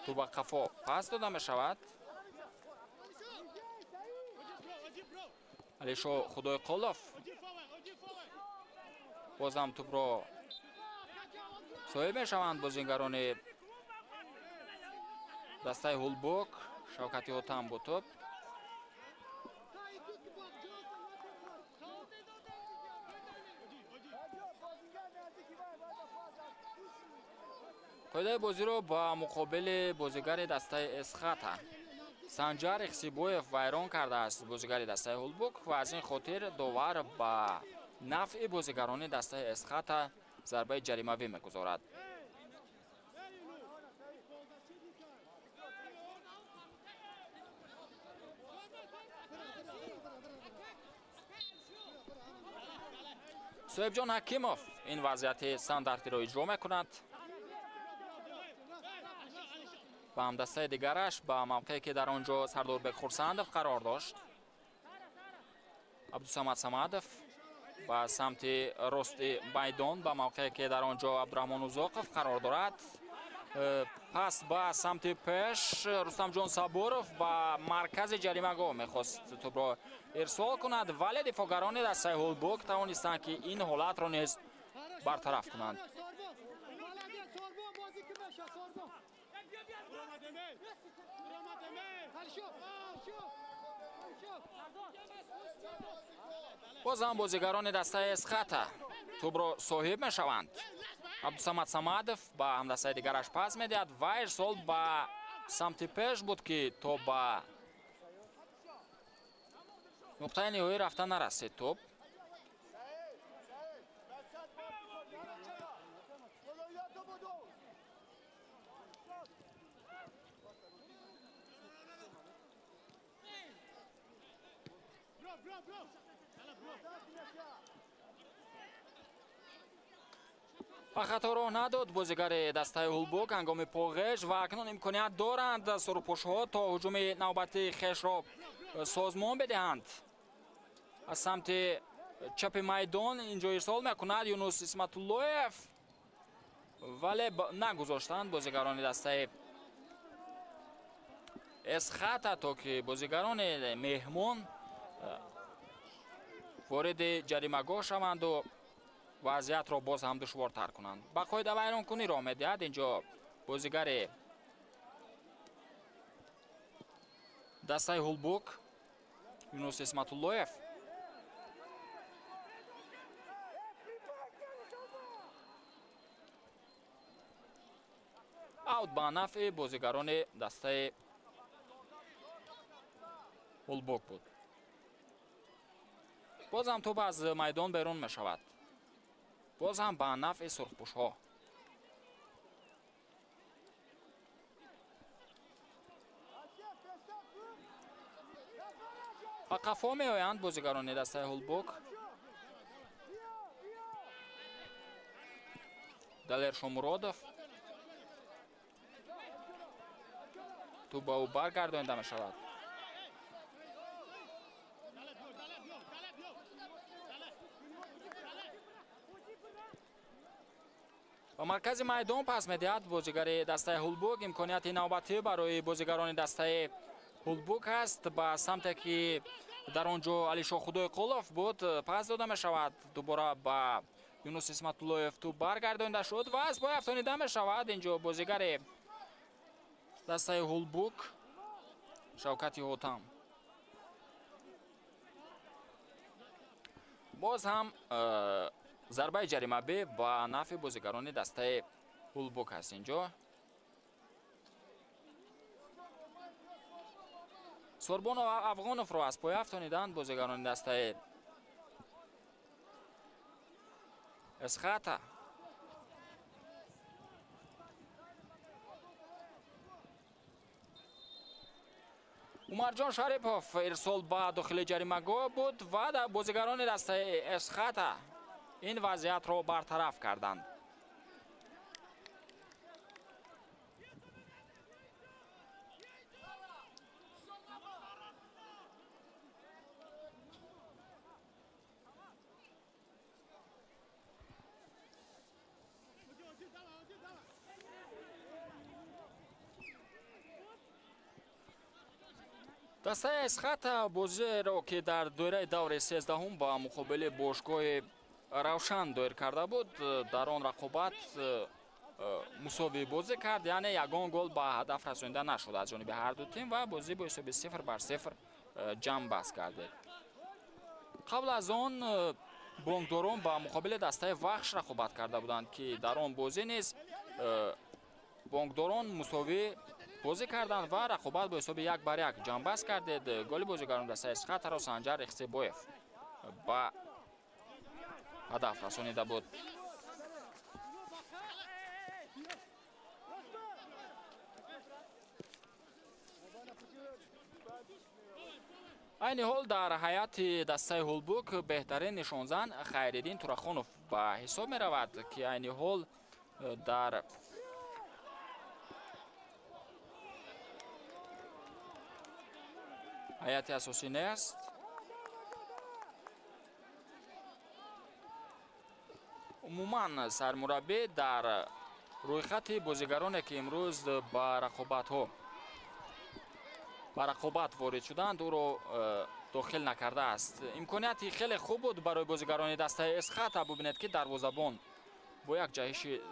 Тӯб ба қафо пас дода мешавад. Алишо Худойқолов бозам тӯбро соҳиб мешаванд бозингарони дастаи Ҳулбук. Шавкати Ҳотам бо тӯб. Қоидаи бозиро ба муқобили бозигари дастаи Эсхата Санҷар Ихсибоев вайрон кардааст бозигари дастаи Ҳулбук ва аз ин хотир довар ба нафъи бозигарони дастаи Эсхата зарбаи ҷаримавӣ мегузорад. Соҳибҷон Ҳакимов ин вазъияти стандартиро иҷро мекунад. Ба ҳамдастаи дигараш ба мавқее ки дар он ҷо Сардорбек Хурсандов қарор дошт. Абдусамад Самадов ба самти рости майдон ба мавқее ки дар он ҷо Абдураҳмон Узоқов қарор дорад. Пас ба самти пеш Рустамҷон Сабуров ба маркази ҷаримагоҳ мехост тӯбро ирсол кунад, вале дифоъгарони дастаи Ҳулбук тавонистанд ки ин ҳолатро низ бартараф кунанд. Боз ҳам бозигарони дастаи Эсхата тӯбро соҳиб мешаванд. Абдусамад Самадов ба ҳамдастаи дигараш пас медиҳад ва ирсол ба самти пеш буд ки то ба нуқтаи ниҳоӣ рафта нарасид тӯб. Ба хато роҳ надод бозигари дастаи Ҳулбук ҳангоми поғеш ва акнун имконият доранд сурпӯшҳо то ҳуҷуми навбатии хешро созмон бидиҳанд. Аз самти чапи майдон инҷо ирсол мекунад Юнус Исматуллоев, вале нагузоштанд бозигарони дастаи Эсхата то ки бозигарони меҳмон вориди ҷаримагоҳ шаванду вазъиятро боз ҳам душвортар кунанд. Ба қоида вайронкунӣ роҳ медиҳад инҷо бозигари дастаи Ҳулбук Юнус Исматуллоев. Аут ба нафъи бозигарони дастаи Ҳулбук буд. Боз ҳам тӯб аз майдон берун мешавад. Боз ҳам ба нафъи сурхпӯшҳо. Ба қафо меоянд бозигарони дастаи Ҳулбук. Далер Шомуродов тӯб ба ӯ баргардонида мешавад. Ба маркази майдон пас медиҳад бозигари дастаи Ҳулбук. Имконияти навбатӣ барои бозигарони дастаи Ҳулбук аст. Ба самте ки дар он ҷо Алишо Худойқулов буд пас дода мешавад. Дубора ба Юнус Исматуллоев тӯб баргардонида шуд ва аз пой афтонида мешавад. Инҷо бозигари дастаи Ҳулбук Шавкати Ҳотам. Боз ҳам зарбаи ҷаримабӣ ба нафъи бозигарони дастаи Ҳулбук аст инҷо. Сорбонов Афғоновро аз пой афтониданд бозигарони дастаи Эсхата. Умарҷон Шарипов ирсол ба дохили ҷаримагоҳ буд ва бозигарони дастаи Эсхата ин вазъиятро бартараф карданд. Дастаи Эсхата бозиро ки дар доираи даври 13 ба муқобили бошгоҳи Равшан доир карда буд, дар он рақобат мусовӣ бозӣ кард, яъне ягон гол ба ҳадаф расонида нашуд аз ҷониби ҳар ду тим ва бозӣ бо ҳисоби 0-0 ҷамъбаст гардид. Қабл аз он бонкдорон ба муқобили дастаи Вахш рақобат карда буданд, ки дар он бозӣ низ бонкдорон мусовӣ бозӣ карданд ва рақобат бо ҳисоби 1-1 ҷамъбаст кардед. Голи бозигарони дастаи Эсхатаро Санҷар Ихсибоев ба ҳадаф расонида буд. Айни ҳол дар ҳайати дастаи Ҳулбук беҳтарин нишонзан Хайриддин Турахонов ба ҳисоб меравад, ки айни ҳол дар ҳайати асосӣ нест. Умуман сармураббӣ дар рӯйхати бозигароне, ки имрӯз ба рақобат ворид шуданд, ӯро дохил накардааст. Имконияти хеле хуб буд барои бозигарони дастаи Эсхата. Бубинед, ки дарвозабон бо як ҷаҳиши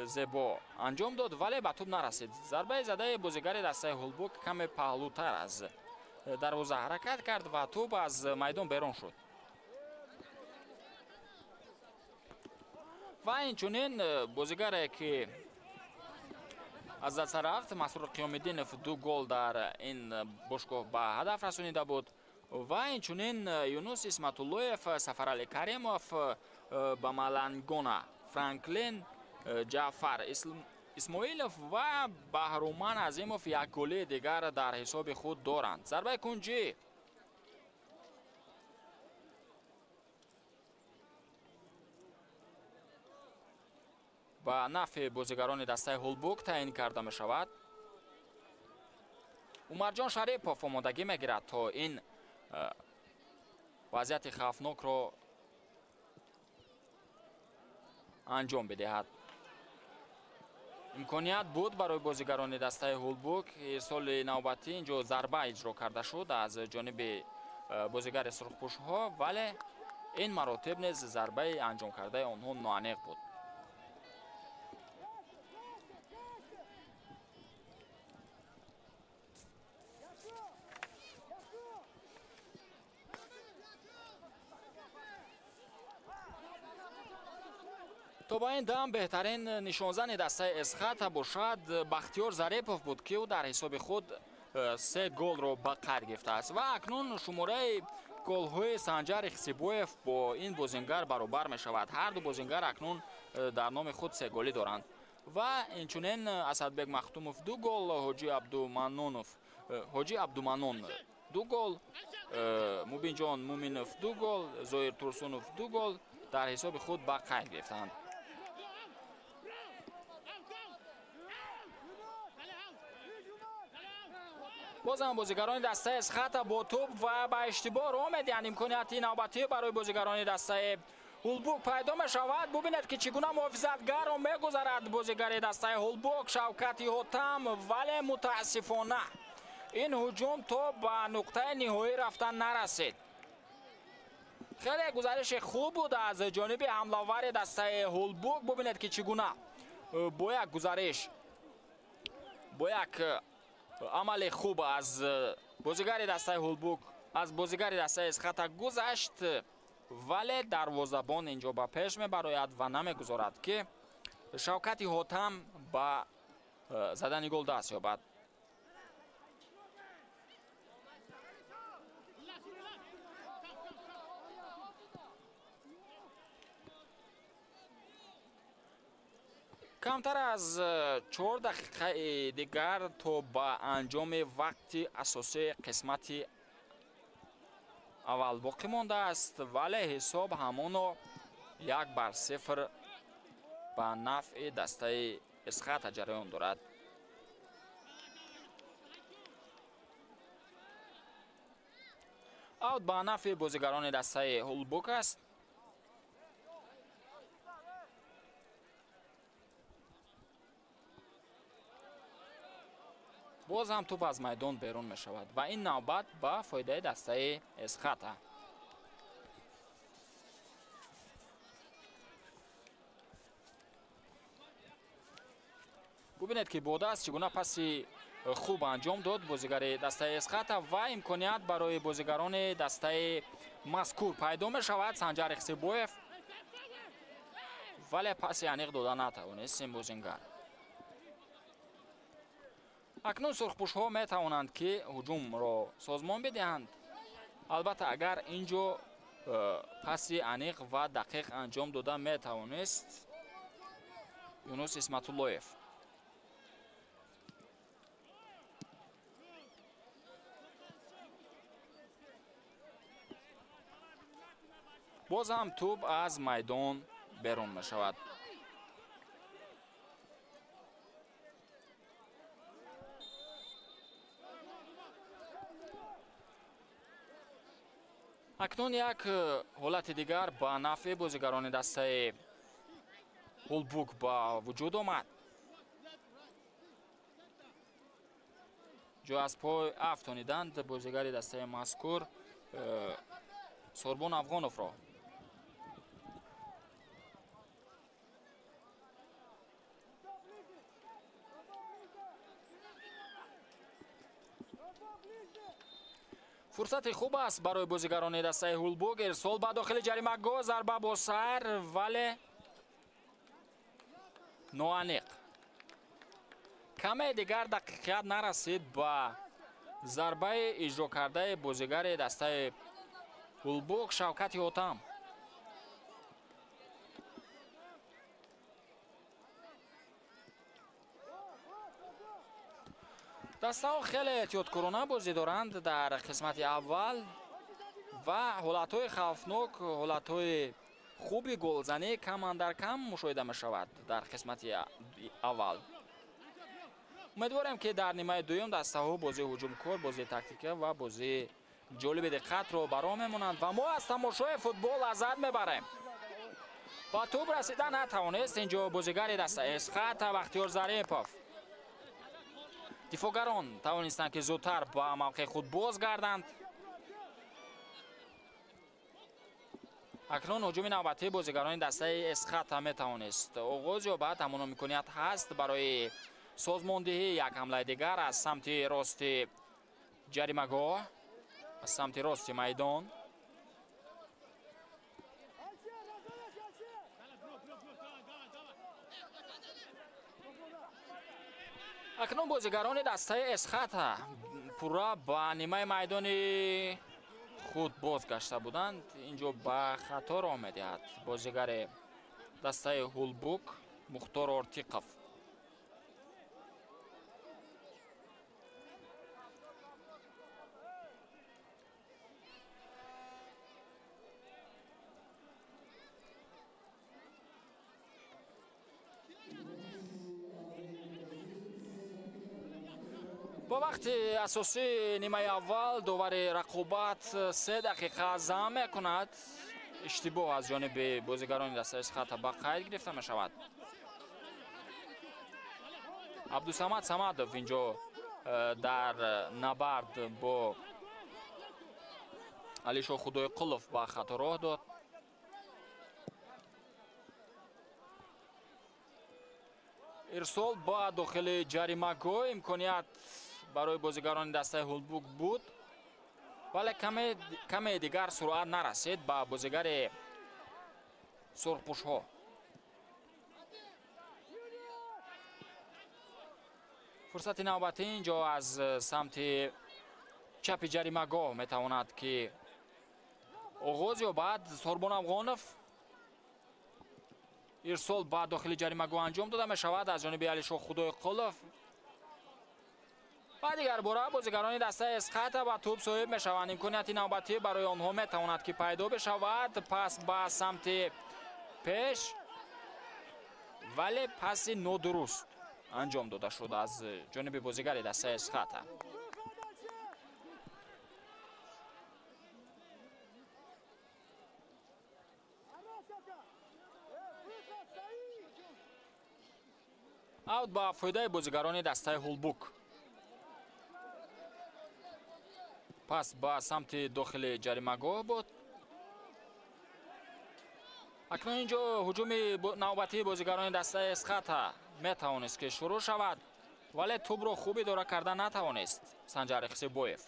зебо анҷом дод, вале ба тӯб нарасид. Зарбаи задаи бозигари дастаи Ҳулбук каме паҳлӯтар аз дарвоза ҳаракат кард ва тӯб аз майдон берун шуд. Ва инчунин бозигаре, ки аз даста рафт, Масрур Қиёмиддинов 2 гол дар ин бошгоҳ ба ҳадаф расонида буд. Ва инчунин Юнус Исматуллоев, Сафарали Каримов, Бамалангона Франклин, Ҷаъфар Исмоилов ва Баҳруман Азимов як голи дигар дар ҳисоби худ доранд. Зарбаи кунҷӣ ба нафъи бозигарони дастаи Ҳулбук таъин карда мешавад. Умарҷон Шарипов омодагӣ мегирад то ин вазъияти хавфнокро анҷом бидиҳад. Имконият буд барои бозигарони дастаи Ҳулбук. Соли навбатӣ инҷо зарба иҷро карда шуд аз ҷониби бозигари сурхпӯшҳо, вале ин маротиб низ зарбаи анҷом кардаи онҳо ноаниқ буд. То ба ин дам беҳтарин нишонзани дастаи Эсхата бошад Бахтиёр Зарипов буд, ки ӯ дар ҳисоби худ 3 голро ба қайд гирифтааст ва акнун шумораи голҳои Санҷар Ихсибоев бо ин бозингар баробар мешавад. Ҳар ду бозингар акнун дар номи худ 3 голӣ доранд. Ва инчунин Асадбек Махтумов 2 гол, Ҳоҷи Абдуманон 2 гол, Мубинҷон Муминов 2 гол, Зоир Турсунов 2 гол дар ҳисоби худ ба қайд гирифтанд. Бозам бозигарони дастаи Эсхата бо тӯб ва ба иштибоҳ роҳ медиҳанд. Имконияти навбатӣ барои бозигарони дастаи Ҳулбук пайдо мешавад. Бубинед, ки чӣ гуна муҳофизатгарро мегузарад бозигари дастаи Ҳулбук Шавкати Ҳотам, вале мутаассифона ин ҳуҷум то ба нуқтаи ниҳоӣ рафтан нарасид. Хеле гузариши хуб буд аз ҷониби ҳамлавари дастаи Ҳулбук. Бубинед, ки чӣ гуна бо як гузариш, бо як амали хуб аз бозигари дастаи Ҳулбук, аз бозигари дастаи Эсхата гузашт, вале дарвозабон инҷо ба пеш мебарояд ва намегузорад, ки Шавкати Ҳотам ба задани гол даст ёбад. Камтар аз 4 дақиқаи дигар то ба анҷоми вақти асосии қисмати аввал боқӣ мондааст, вале ҳисоб ҳамоно 1-0 ба нафъи дастаи Эсхата ҷараён дорад. Аут ба нафъи бозигарони дастаи Ҳулбук аст. Боз ҳам тӯб аз майдон берун мешавад ва ин навбат ба фоидаи дастаи Эсхата. Бубинед, ки бо даст чӣ гуна паси хуб анҷом дод бозигари дастаи Эсхата ва имконият барои бозигарони дастаи мазкур пайдо мешавад. Санҷар Ихсибоев, вале паси аниқ дода натавонист ин бозингар. Акнун сурхпӯшҳо метавонанд, ки ҳуҷумро созмон бидиҳанд. Албатта, агар ин ҷо паси аниқ ва дақиқ анҷом дода метавонист Юнус Исматуллоев. Боз ҳам тӯб аз майдон берун мешавад. Акнун як ҳолати дигар ба нафъи бозигарони дастаи Ҳулбук ба вуҷуд омад. Ҷо аз пой афтониданд бозигари дастаи мазкур Сорбон Афғоновро. Фурсати хуб аст барои бозигарони дастаи Ҳулбук. Ирсол ба дохили ҷаримагоҳ, зарба бо сар, вале ноаниқ. Каме дигар дақиқият нарасид ба зарбаи иҷро кардаи бозигари дастаи Ҳулбук Шавкати Ҳотам. Дастаҳо хеле эҳтиёткорона бозӣ доранд дар қисмати аввал ва ҳолатҳои хавфнок, ҳолатҳои хуби голзанӣ кам андар кам мушоҳида мешавад дар қисмати аввал. Умедворем, ки дар нимаи дуюм дастаҳо бозии ҳуҷумкор, бозии тактика ва бозии ҷолиби диққатро ба роҳ мемонанд ва мо аз тамошои футбол лаззат мебарем. Ба тӯб расида натавонист инҷо бозигари дастаи Эсхата Бахтиёр Зарипов. Дифоъгарон тавонистанд, ки зудтар ба мавқеи худ бозгарданд. Акнун ҳуҷуми навбатии бозигарони дастаи Эсхата метавонист оғоз ёбад. Ҳамон имконият ҳаст барои созмондиҳӣ як ҳамлаи дигар аз самти рости ҷаримагоҳ, аз самти рости майдон. Акнун бозигарони дастаи Эсхата пурра ба нимаи майдони худ бозгашта буданд. Инҷо ба хато роҳ медиҳад бозигари дастаи Ҳулбук Мухтор Ортиқов. Бо вақти асосии нимаи аввал довари рақобат 3 дақиқа зам мекунад. Иштибоҳ аз ҷониби бозигарони дастаи Эсхата ба қайд гирифта мешавад. Абдусамад Самадов инҷо дар набард бо Алишо Худойқулов ба хато роҳ дод. Ирсол ба дохили ҷаримагоҳ имконият барои бозигарони дастаи Ҳулбук буд, вале каме дигар суръат нарасид ба бозигари сурхпӯшҳо. Фурсати навбатӣ инҷо аз самти чапи ҷаримагоҳ метавонад, ки оғоз ёбад. Сорбон Афғонов ирсол ба дохили ҷаримагоҳ анҷом дода мешавад аз ҷониби Алишо Худойқулов. Ва дигар бора бозигарони дастаи Эсхата ба тӯб соҳиб мешаванд. Имконияти навбатӣ барои онҳо метавонад, ки пайдо бишавад. Пас ба самти пеш, вале паси нодуруст анҷом дода шуд аз ҷониби бозигари дастаи Эсхата. Аут ба фоидаи бозигарони дастаи Ҳулбук. Пас ба самти дохили ҷаримагоҳ буд. Акнун инҷо ҳуҷуми навбатии бозигарони дастаи Эсхата метавонист, ки шурӯъ шавад, вале тӯбро хуб идора карда натавонист Санҷар Ихсибоев.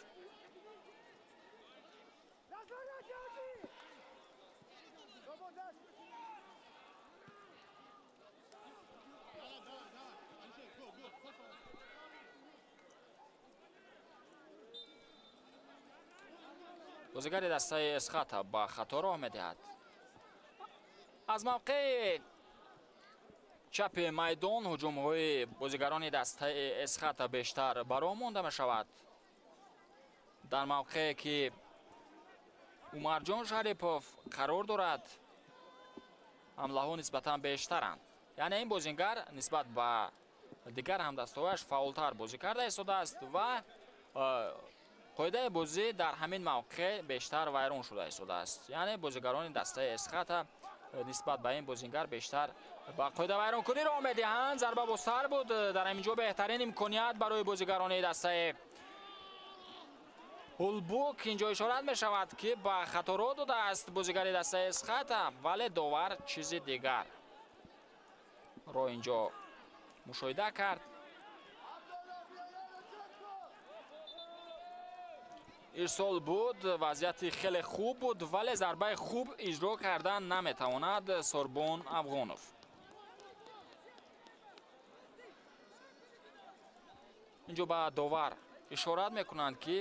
Бозигари дастаи Эсхата ба хато роҳ медиҳад. Аз мавқеи чапи майдон ҳуҷумҳои бозигарони дастаи Эсхата бештар ба роҳ монда мешавад. Дар мавқее ки Умарҷон Шарипов қарор дорад, ҳамлаҳо нисбатан бештаранд. Яъне ин бозингар нисбат ба дигар ҳамдастҳояш фаъолтар бозӣ карда истодааст ва қоидаи бозӣ дар ҳамин мавқеъ бештар вайрон шуда истодааст. Яъне бозигарони дастаи Эсхата нисбат ба ин бозингар бештар ба қоидавайронкунӣ роҳ медиҳанд. Зарба бо сар буд. Дар ҳамин ҷо беҳтарин имконият барои бозигарони дастаи Ҳулбук. Инҷо ишорат мешавад, ки ба хато роҳ додааст бозигари дастаи Эсхата, вале довар чизи дигар ро инҷо мушоҳида кард. Ирсол буд, вазъияти хеле хуб буд, вале зарбаи хуб иҷро кардан наметавонад Сорбон Афғонов. Инҷо ба довар ишорат мекунанд, ки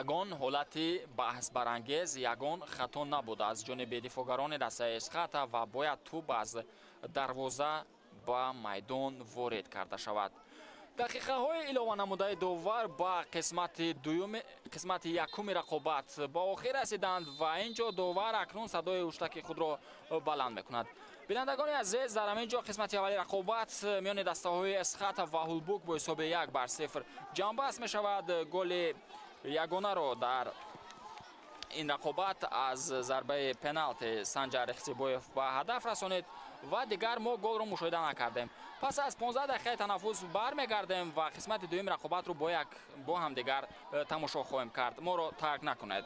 ягон ҳолати баҳсбарангез, ягон хато набуд аз ҷониби дифоъгарони дастаи Эсхата ва бояд тӯб аз дарвоза ба майдон ворид карда шавад. Дақиқаҳои илова намудаи довар ба қисмати якуми рақобат ба охир расиданд ва ин ҷо довар акнун садои ҳуштаки худро баланд мекунад. Бинандагони азиз, дар ҳамин ҷо қисмати аввали рақобат миёни дастаҳои Эсхата ва Ҳулбук бо ҳисоби 1-0 ҷамъбаст мешавад. Голи ягонаро дар ин рақобат аз зарбаи пеналти Санҷар Ихтибоев ба ҳадаф расонид ва дигар мо голро мушоҳида накардем. Пас аз 15 дақиқаи танаффус бармегардем ва қисмати дуюми рақобатро бо ҳамдигар тамошо хоҳем кард. Моро тарк накунед.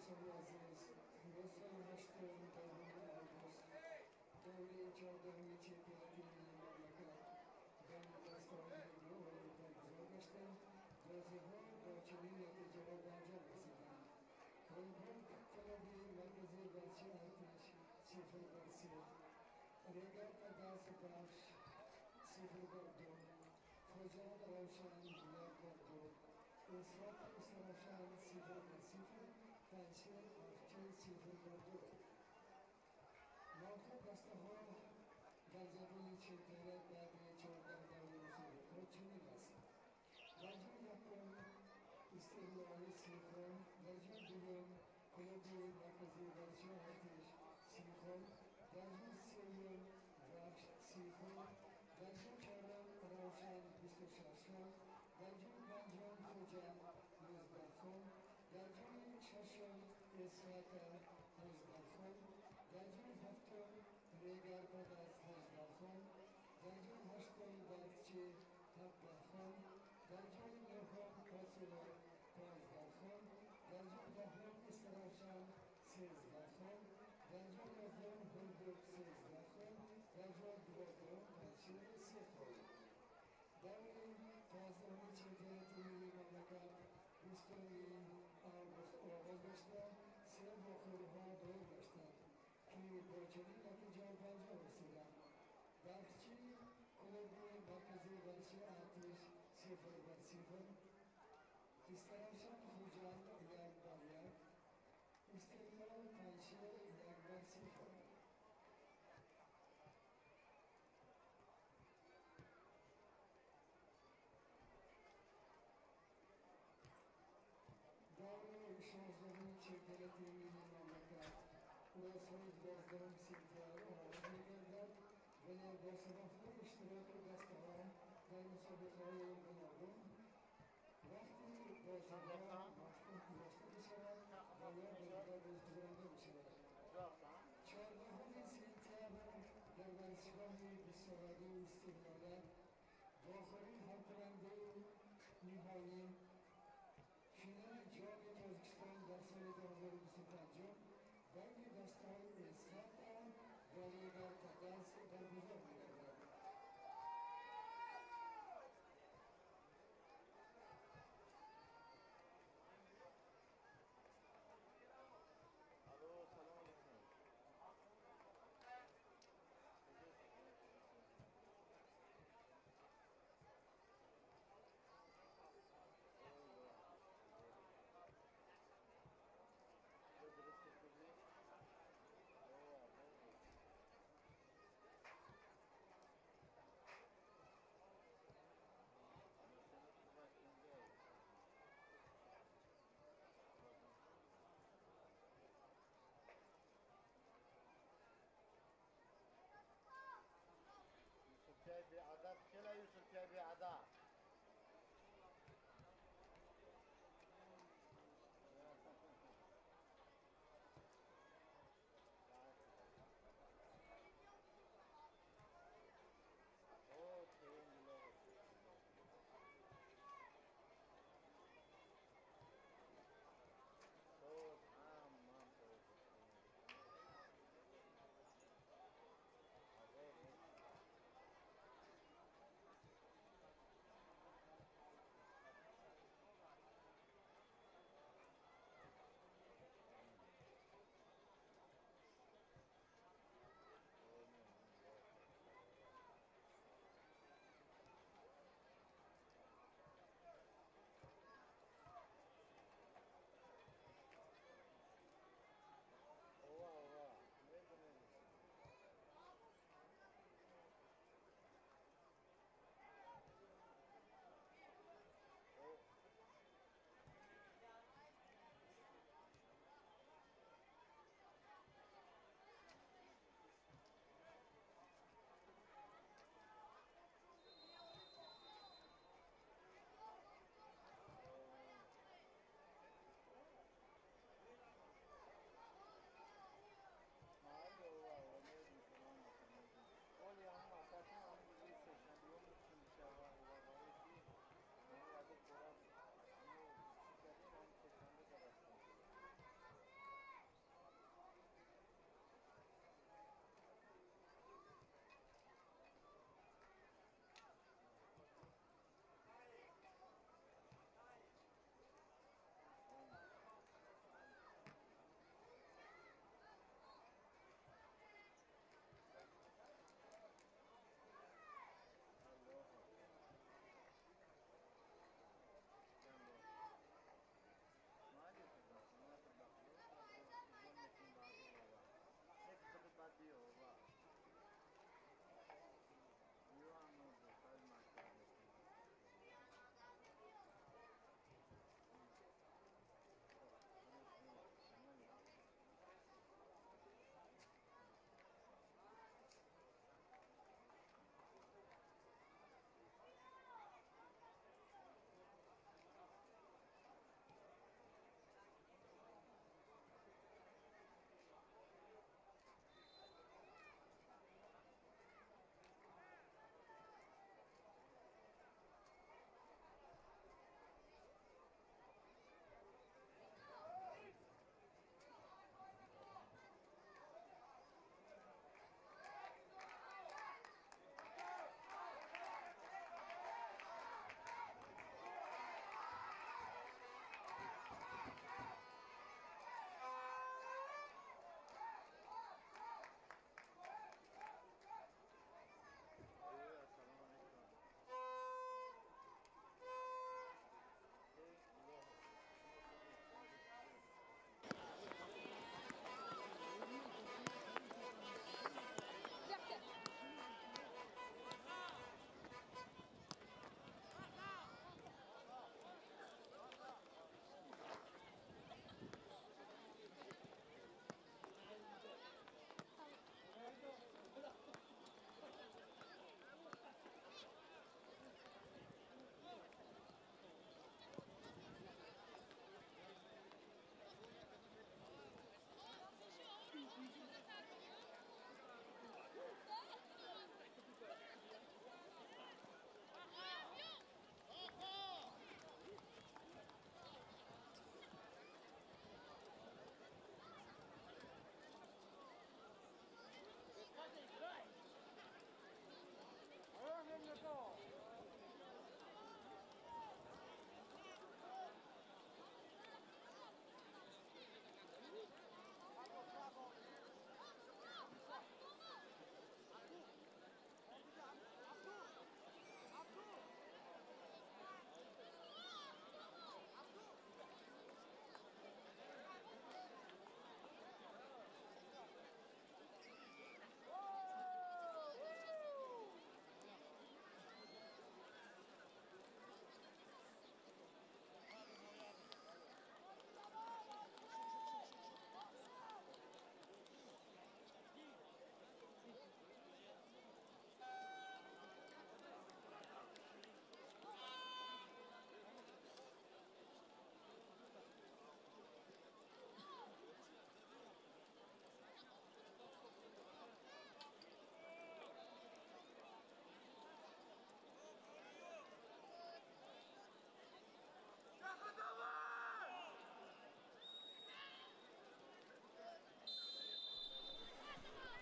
Мухлисони азиз, рӯзҳои ҳаштум даҳуми август даври чордаҳуми чемпионати миллии мамлакат байни дастаҳои Лигаи Олӣ баргузор гашта, бозиҳо бо чунин натиҷаҳо ба анҷом расиданд. Ғолибҳо: клуби марказии варзиши Артиш 0-3, Регар ТадАЗ Вахш 0-2, Хуҷанд Равшан 1-2, Эсхата Истаравшан 0-0, Панҷшер Офчи 0-2. Мавқеъ дастаҳо дар ҷадвали чемпионат баъди 14 даври мусобиқот чунин аст: дар ҷои якум Истиқлол се хол, дар ҷои дуюм клуби марказии варзиши Артиш се хол, дар ҷои сеюм Вахш се хол, дар ҷои чорум Равшан 26 хол, дар ҷои панҷум Хуҷанд 19 хол, дар ҷои шашум Эсхата 18 хол, дар ҷои ҳафтум Регар ТадАЗ 18 хол, дар ҷои ҳаштум Балхчи 17 хол, дар ҷои нӯҳум Пасулок 15 хол, дар ҷои даҳум Истаравшан 13 хол, дар ҷои ёздаҳум Ҳургуф 13 хол, дар ҷои дувоздаҳум Панҷшер се хол. Даври 15-уми чемпионати миллии мамлакат 20-уми август оғоз гашта, се вохӯриҳо доир гаштанд, ки бо чунин натиҷаҳо ба анҷом расиданд: Балхчи клуби марказии варзиши Артиш 0-0, Истаравшан Хуҷанд 1-1, Истиқлол Панҷшер 1-0. Даври 16-уми чемпионати миллии мамлакат рӯзҳои 12 сентябр оғоз мегардад, вале бо сабабҳои иштироки дастаҳо дар мусобиқаҳои гуногун вақти бозиҳо мафтуҳ гузошта мешавад ва ё ба дигар рӯз гузаронда мешавад. 14 сентябр дар варзишгоҳи бистсолагии Истиқлолият вохӯрии ҳалкунандаи ниҳоӣ финали Ҷоми Тоҷикистон дар соли 2025 байни дастаҳои Эсхата ва Регар ТадАЗ баргузор мегардад. Алло, салом алейкум.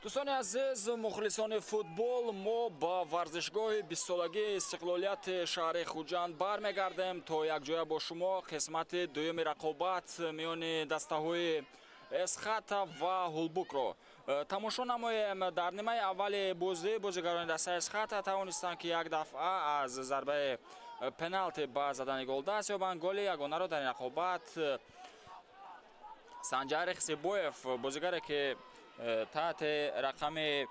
Дӯстони азиз, мухлисони футбол, мо ба варзишгоҳи 20-солагии истиқлолияти шаҳри Хуҷанд бармегардем то якҷоя бо шумо қисмати дуюми рақобат миёни дастаҳои Эсхата ва Ҳулбукро тамошо намоем. Дар нимаи аввали бозӣ бозигарони дастаи Эсхата тавонистанд, ки як дафъа аз зарбаи пеналти ба задани гол даст ёбанд. Голи ягонаро дар ин рақобат Санҷар Хсибоев, бозигаре ки таҳти рақами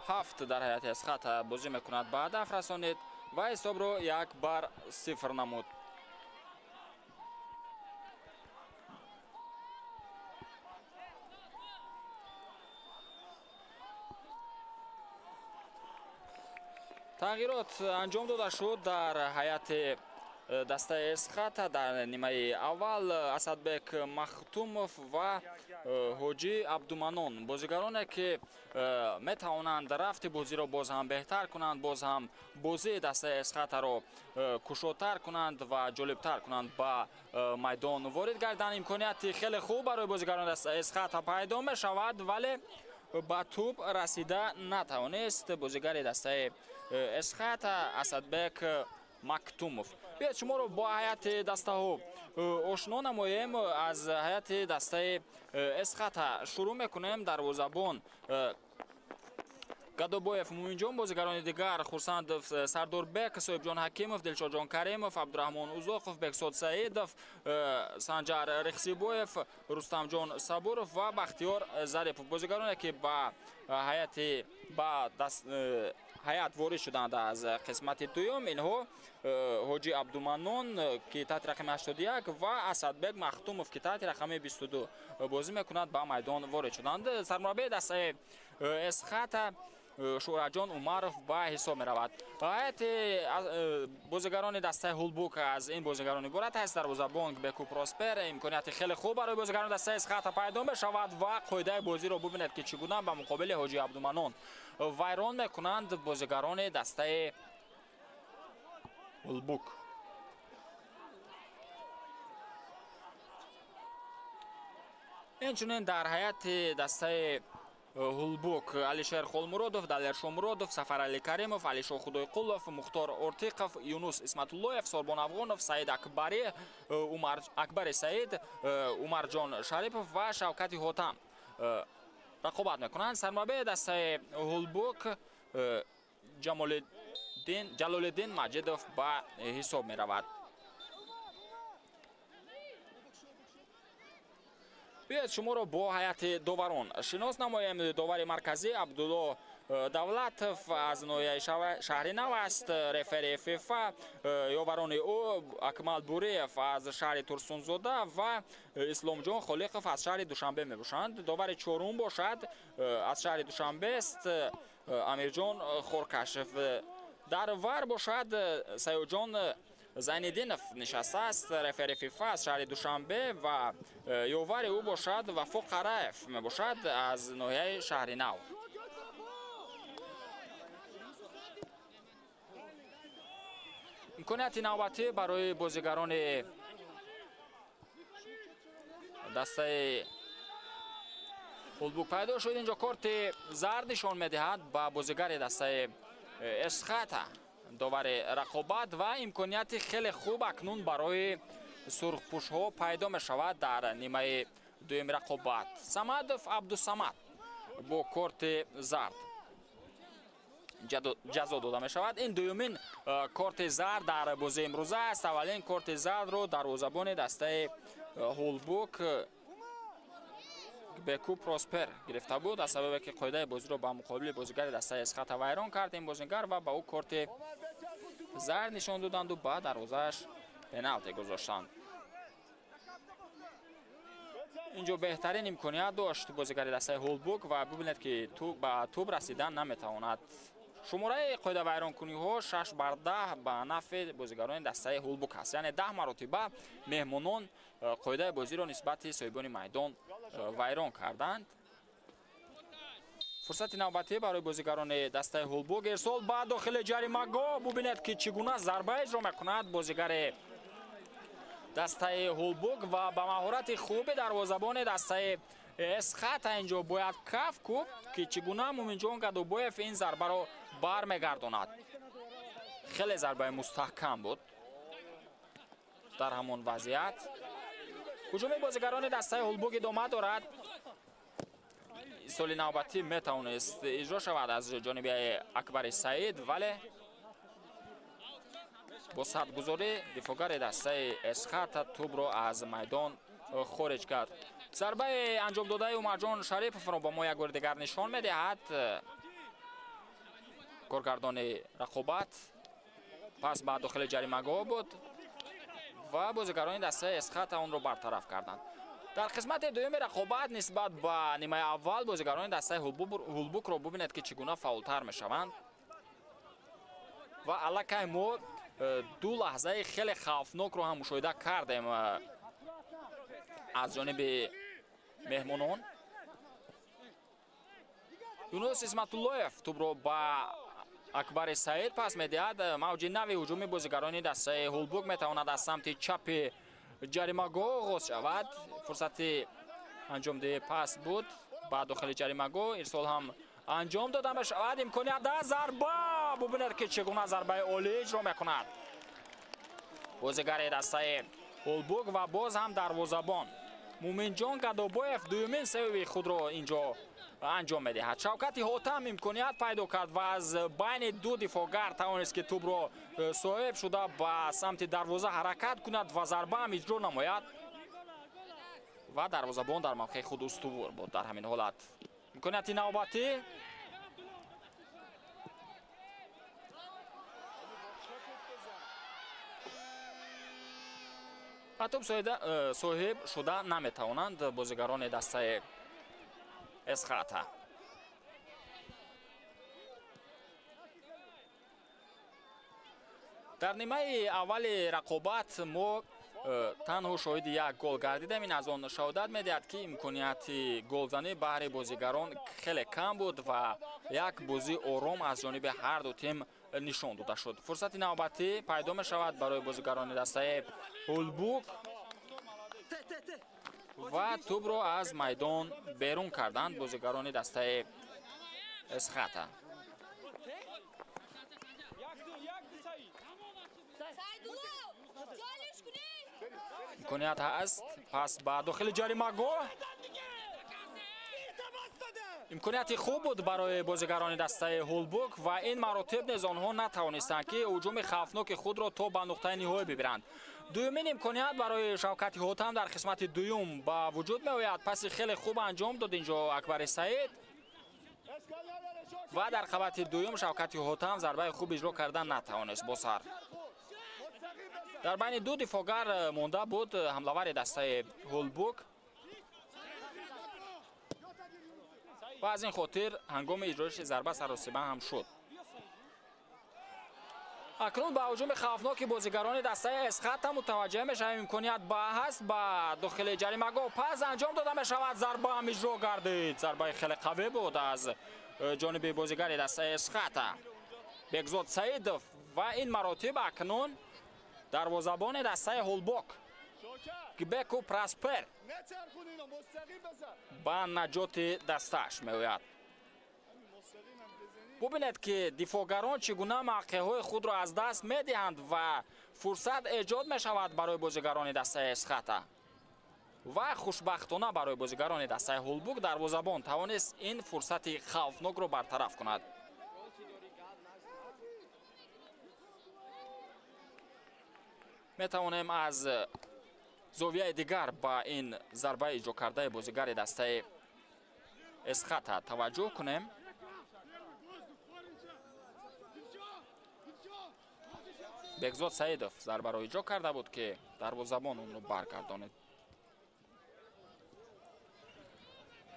7 дар ҳайати Эсхата бозӣ мекунад, ба ҳадаф расонид ва ҳисобро 1-0 намуд. Тағйирот анҷом дода шуд дар ҳайати дастаи Эсхата дар нимаи аввал. Асадбек Махтумов ва Ҳоҷӣ Абдуманон, бозигароне ки метавонанд рафти бозиро боз ҳам беҳтар кунанд, боз ҳам бозии дастаи Эсхатаро кушодтар кунанд ва ҷолибтар кунанд, ба майдон ворид гарданд. Имконияти хеле хуб барои бозигарони дастаи Эсхата пайдо мешавад, вале ба тӯб расида натавонист бозигари дастаи Эсхата Асадбек Мактумов. Биёед шуморо бо ҳайати дастаҳо ошно намоем. Аз ҳайати дастаи Эсхата шурӯъ мекунем. Дарвозабон Гадобоев Муинҷон, бозигарони дигар Хурсандов Сардорбек, Соҳибҷон Ҳакимов, Дилшодҷон Каримов, Абдураҳмон Узоқов, Бекзод Саидов, Санҷар Рехсибоев, Рустамҷон Сабуров ва Бахтиёр Зарипов. Бозигароне ки ба ҳайати ҳайат ворид шуданд аз қисмати дуюм, инҳо Ҳоҷӣ Абдуманон, ки таҳти рақами 81, ва Асадбек Махтумов, ки таҳти рақами 22 бозӣ мекунад, ба майдон ворид шуданд. Сармураббии дастаи Эсхата Шӯраҷон Умаров ба ҳисоб меравад. Ҳайати бозигарони дастаи Ҳулбук аз ин бозигарон иборат аст. Дарвозабон Беку Проспер. Имконияти хеле хуб барои бозигарони дастаи Эсхата пайдо мешавад ва қоидаи бозиро бубинед, ки чӣ гуна ба муқобили Ҳоҷӣ Абдуманон вайрон мекунанд бозигарони дастаи Ҳулбук. Инчунин дар ҳайати дастаи Ҳулбук Алишер Холмуродов, Далер Шомуродов, Сафарали Каримов, Алишо Худойқулов, Мухтор Ортиқов, Юнус Исматуллоев, Сорбон Афғонов, Саид Акбари, Акбари Саид, Умарҷон Шарипов ва Шавкати Ҳотам рақобат мекунанд. Сармураббии дастаи Ҳулбук Ҷалолиддин Маҷидов ба ҳисоб меравад. Биёед шуморо бо ҳайати доварон шинос намоем. Довари марказӣ Абдулло Давлатов аз ноҳияи шаҳри Нав аст, рефери ФИФА. Ёварони ӯ Акмал Буриев аз шаҳри Турсунзода ва Исломҷон Холиқов аз шаҳри Душанбе мебошанд. Довари чорум бошад аз шаҳри Душанбест Амирҷон Хоркашев. Дар вар бошад Саёҷон Зайниддинов нишастааст, рефери ФИФА аз шаҳри Душанбе, ва ёвари ӯ бошад Вафо Қараев мебошад аз ноҳияи шаҳри Нав. Имконияти навбатӣ барои бозигарони дастаи Ҳулбук пайдо шуд. Инҷо корти зард нишон медиҳад ба бозигари дастаи Эсхата довари рақобат, ва имконияти хеле хуб акнун барои сурхпӯшҳо пайдо мешавад дар нимаи дуюми рақобат. Самадов Абдусамад бо корти зард ҷазо дода мешавад. Ин дуюмин корти зард дар бозии имрӯза аст. Аввалин корти зардро дарвозабони дастаи Ҳулбук Беку Проспер гирифта буд, аз сабабе ки қоидаи бозиро ба муқобили бозигари дастаи Эсхата вайрон кард ин бозигар ва ба ӯ корти зард нишон доданду ба дарвозааш пеналти гузоштанд. Инҷо беҳтарин имконият дошт бозигари дастаи Ҳулбук ва бибинед, ки ба тӯб расидан наметавонад. Шумораи қоидавайронкуниҳо 6-10 ба нафъи бозигарони дастаи Ҳулбук аст. Яъне 10 маротиба меҳмонон қоидаи бозиро нисбати соҳибони майдон вайрон карданд. Фурсати навбатӣ барои бозигарони дастаи Ҳулбук. Ирсол ба дохили ҷаримагоҳ. Бубинед, ки чӣ гуна зарба иҷро мекунад бозигари дастаи Ҳулбук ва ба маҳорати хуби дарвозабони дастаи Эсхата инҷо бояд каф куб, ки чӣ гуна Муминҷон Гадобоев ин зарбаро бармегардонад. Хеле зарбаи мустаҳкам буд дар ҳамон вазъият. Ҳуҷуми бозигарони дастаи Ҳулбук идома дорад. Соли навбатӣ метавонист иҷро шавад аз ҷониби Акбари Саид, вале бо садгузорӣ дифоъгари дастаи Эсхата тӯбро аз майдон хориҷ кард. Зарбаи анҷомдодаи Умарҷон Шариповро ба мо як бори дигар нишон медиҳад коргардони рақобат. Пас ба дохили ҷаримагоҳ буд ва бозигарони дастаи Эсхата онро бартараф карданд. Дар қисмати дуюми рақобат нисбат ба нимаи аввал бозигарони дастаи Ҳулбукро бубинед, ки чӣ гуна фаъолтар мешаванд ва аллакай мо ду лаҳзаи хеле хавфнокро ҳам мушоҳида кардем аз ҷониби меҳмонон. Юнус Исматуллоев тӯбро ба Акбари Саид пас медиҳад. Мавҷи нави ҳуҷуми бозигарони дастаи Ҳулбук метавонад аз самти чапи ҷаримагоҳ оғоз шавад. Фурсати анҷомдиҳии пас буд ба дохили ҷаримагоҳ, ирсол ҳам анҷом дода мешавад. Имконият да зарба! Бубинед, ки чӣ гуна зарбаи олӣ иҷро мекунад бозигари дастаи Ҳулбук ва боз ҳам дарвозабон Муминҷон Гадобоев дуюмин севи худро инҷо анҷом медиҳад. Шавкати Ҳотам имконият пайдо кард ва аз байни ду дифоъгар тавонист, ки тӯбро соҳиб шуда ба самти дарвоза ҳаракат кунад ва зарба ҳам иҷро намояд ва дарвозабон дар мавқеи худ устувор буд дар ҳамин ҳолат. Имконияти навбатӣ ва тӯб соҳиб шуда наметавонанд бозигарони дастаи Эсхата. Дар нимаи аввали рақобат мо танҳо шоҳиди як гол гардидем. Ин аз он шаҳодат медиҳад, ки имконияти голзанӣ баҳри бозигарон хеле кам буд ва як бозии ором аз ҷониби ҳар ду тим нишон дода шуд. Фурсати навбатӣ пайдо мешавад барои бозигарони дастаи Ҳулбук ва тӯбро аз майдон берун карданд бозигарони дастаи Эсхата. Имконият ҳаст, пас ба дохили ҷаримагоҳ. Имконияти хуб буд барои бозигарони дастаи Ҳулбук ва ин маротиб низ онҳо натавонистанд, ки ҳуҷуми хавфноки худро то ба нуқтаи ниҳоӣ бибиранд. Дуюмин имконият барои Шавкати Ҳотам дар қисмати дуюм ба вуҷуд меояд. Паси хеле хуб анҷом дод инҷо Акбари Саид ва дар қабати дуюм Шавкати Ҳотам зарбаи хуб иҷро кардан натавонист бо сар. Дар байни ду дифоъгар монда буд ҳамлавари дастаи Ҳулбук ва аз ин хотир ҳангоми иҷроиши зарба саросиба ҳам шуд. Акнун ба ҳуҷуми хавфноки бозигарони дастаи Эсхата мутаваҷҷеҳ мешавем. Имконият ба ҳаст ба дохили ҷаримагоҳ пас анҷом дода мешавад. Зарба ҳам иҷро гардид. Зарбаи хеле қавӣ буд аз ҷониби бозигари дастаи Эсхата Бекзод Саидов ва ин маротиб акнун дарвозабони дастаи Ҳулбук Гбеку Праспер ба наҷоти дастааш меояд. Бубинед, ки дифоъгарон чӣ гуна мавқеъҳои худро аз даст медиҳанд ва фурсат эҷод мешавад барои бозигарони дастаи Эсхата. Ва хушбахтона барои бозигарони дастаи Ҳулбук дарвозабон тавонист ин фурсати хавфнокро бартараф кунад. Метавонем аз зовияи дигар ба ин зарбаи иҷро кардаи бозигари дастаи Эсхата таваҷҷӯҳ кунем. Бекзод Саидов зарбаро иҷро карда буд, ки дарвозабон онро баргардонид.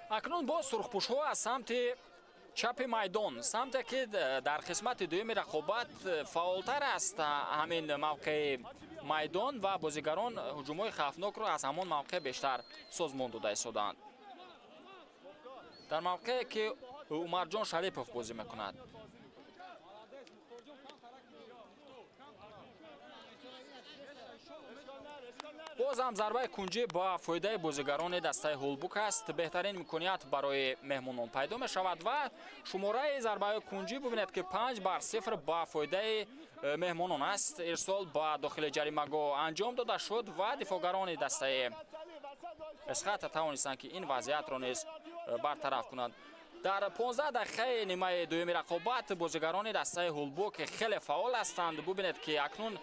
Акнун боз сурхпӯшҳо аз самти чапи майдон, самте ки дар қисмати дуюми рақобат фаъолтар аст ҳамин мавқеи майдон ва бозигарон ҳуҷумҳои хавфнокро аз ҳамон мавқеъ бештар созмон дода истодаанд. Дар мавқее ки Умарҷон Шарипов бозӣ мекунад. Боз ҳам зарбаи кунҷӣ ба фоидаи бозигарони дастаи Ҳулбук аст. Беҳтарин имконият барои меҳмонон пайдо мешавад ва шумораи зарбаҳои кунҷӣ бубинед, ки 5-0 ба фоидаи меҳмонон аст. Ирсол ба дохили ҷаримагоҳ анҷом дода шуд ва дифоъгарони дастаи Эсхата тавонистанд, ки ин вазъиятро низ бартараф кунанд. Дар 15 дақиқаи нимаи дуюми рақобат бозигарони дастаи Ҳулбук хеле фаъол ҳастанд. Бубинед, ки акнун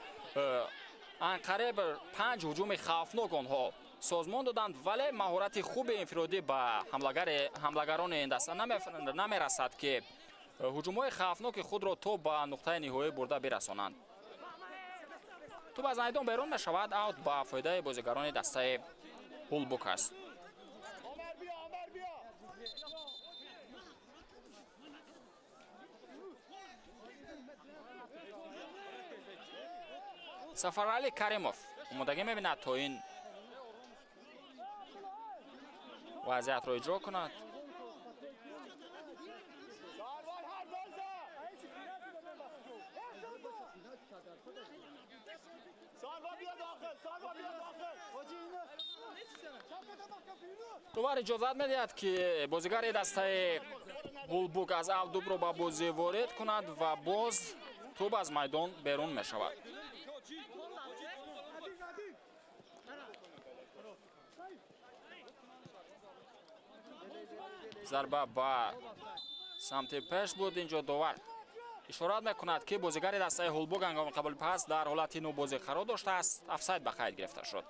анқариб 5 ҳуҷуми хавфнок онҳо созмон доданд, вале маҳорати хуби инфиродӣ ба ҳамлагарони ин даста намерасад, ки ҳуҷумҳои хавфноки худро то ба нуқтаи ниҳоӣ бурда бирасонанд. Тӯб аз майдон берун мешавад, аут ба фоидаи бозигарони дастаи Ҳулбук аст. Сафаралӣ Каримов омодагӣ мебинад то ин вазъиятро иҷро кунад. Довар иҷозат медиҳад, ки бозигари дастаи Ҳулбук аз авдубро ба бозӣ ворид кунад ва боз тӯб аз майдон берун мешавад. Зарба ба самти пеш буд. Инҷо довар ишорат мекунад, ки бозигари дастаи Ҳулбук ҳангоми қабули пас дар ҳолати нобозӣ қарор доштааст. Офсайд ба қайд гирифта шуд.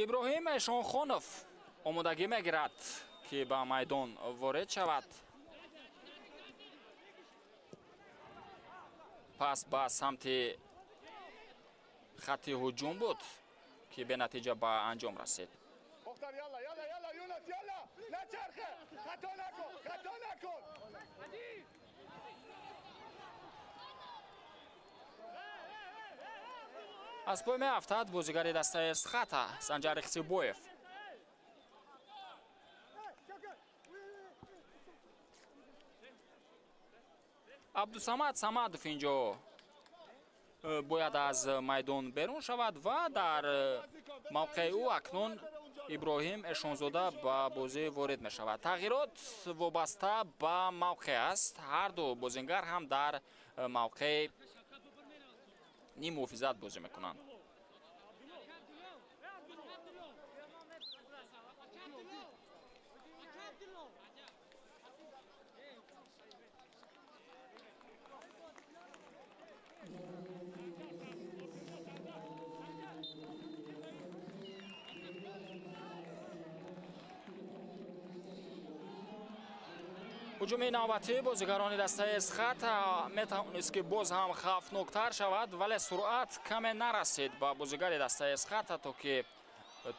Иброҳим Эшонхонов омодагӣ мегирад, ки ба майдон ворид шавад. Пас ба самти хатти ҳуҷум буд, ки бенатиҷа ба анҷом расид. Аз пой меафтад бозигари дастаи Эсхата Санҷар Ихсибоев. Абдусамад Самадов инҷо бояд аз майдон берун шавад ва дар мавқеи ӯ акнун Иброҳим Эшонзода ба бозӣ ворид мешавад. Тағйирот вобаста ба мавқеъ аст. Ҳар ду бозингар ҳам дар мавқеи ниммуҳофизат бозӣ мекунанд. Ҳуҷуми навбатии бозигарони дастаи Эсхата метавонист, ки боз ҳам хавфноктар шавад, вале суръат каме нарасид ба бозигари дастаи Эсхата, то ки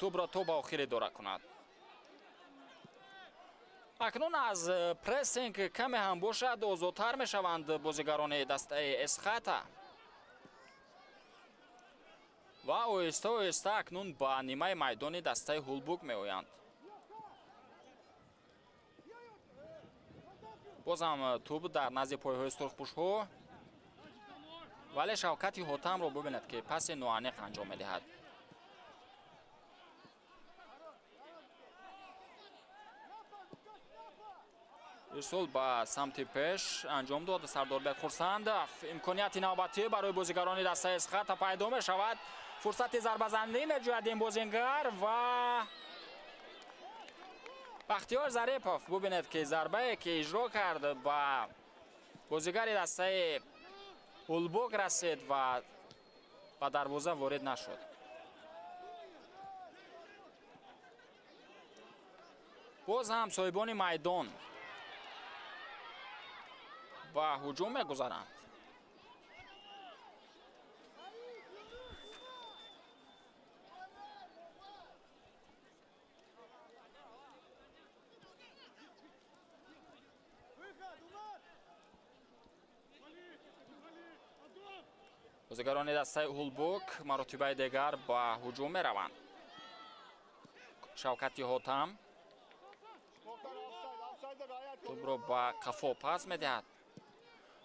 тӯбро то ба охир идора кунад. Акнун аз прессинг каме ҳам бошад озодтар мешаванд бозигарони дастаи Эсхата ва оҳиста оҳиста акнун ба нимаи майдони дастаи Ҳулбук меоянд. Боз ҳам тӯб дар назди пойҳои сурхпӯшҳо, вале Шавкати Ҳотамро бубинед, ки паси ноаниқ анҷом медиҳад. Ирсол ба самти пеш анҷом дод Сардорбек Хурсандов. Имконияти навбатӣ барои бозигарони дастаи Эсхата пайдо мешавад. Фурсати зарбазанӣ меҷӯяд ин бозингар ва Бахтиёр Зарипов бубинед, ки зарбае ки иҷро кард ба бозигари дастаи Ҳулбук расид ва ба дарвоза ворид нашуд. Боз ҳам соҳибони майдон ба ҳуҷум мегузаранд. Бозигарони дастаи Ҳулбук маротибаи дигар ба ҳуҷум мераванд. Шавкати Ҳотам тӯбро ба қафо пас медиҳад.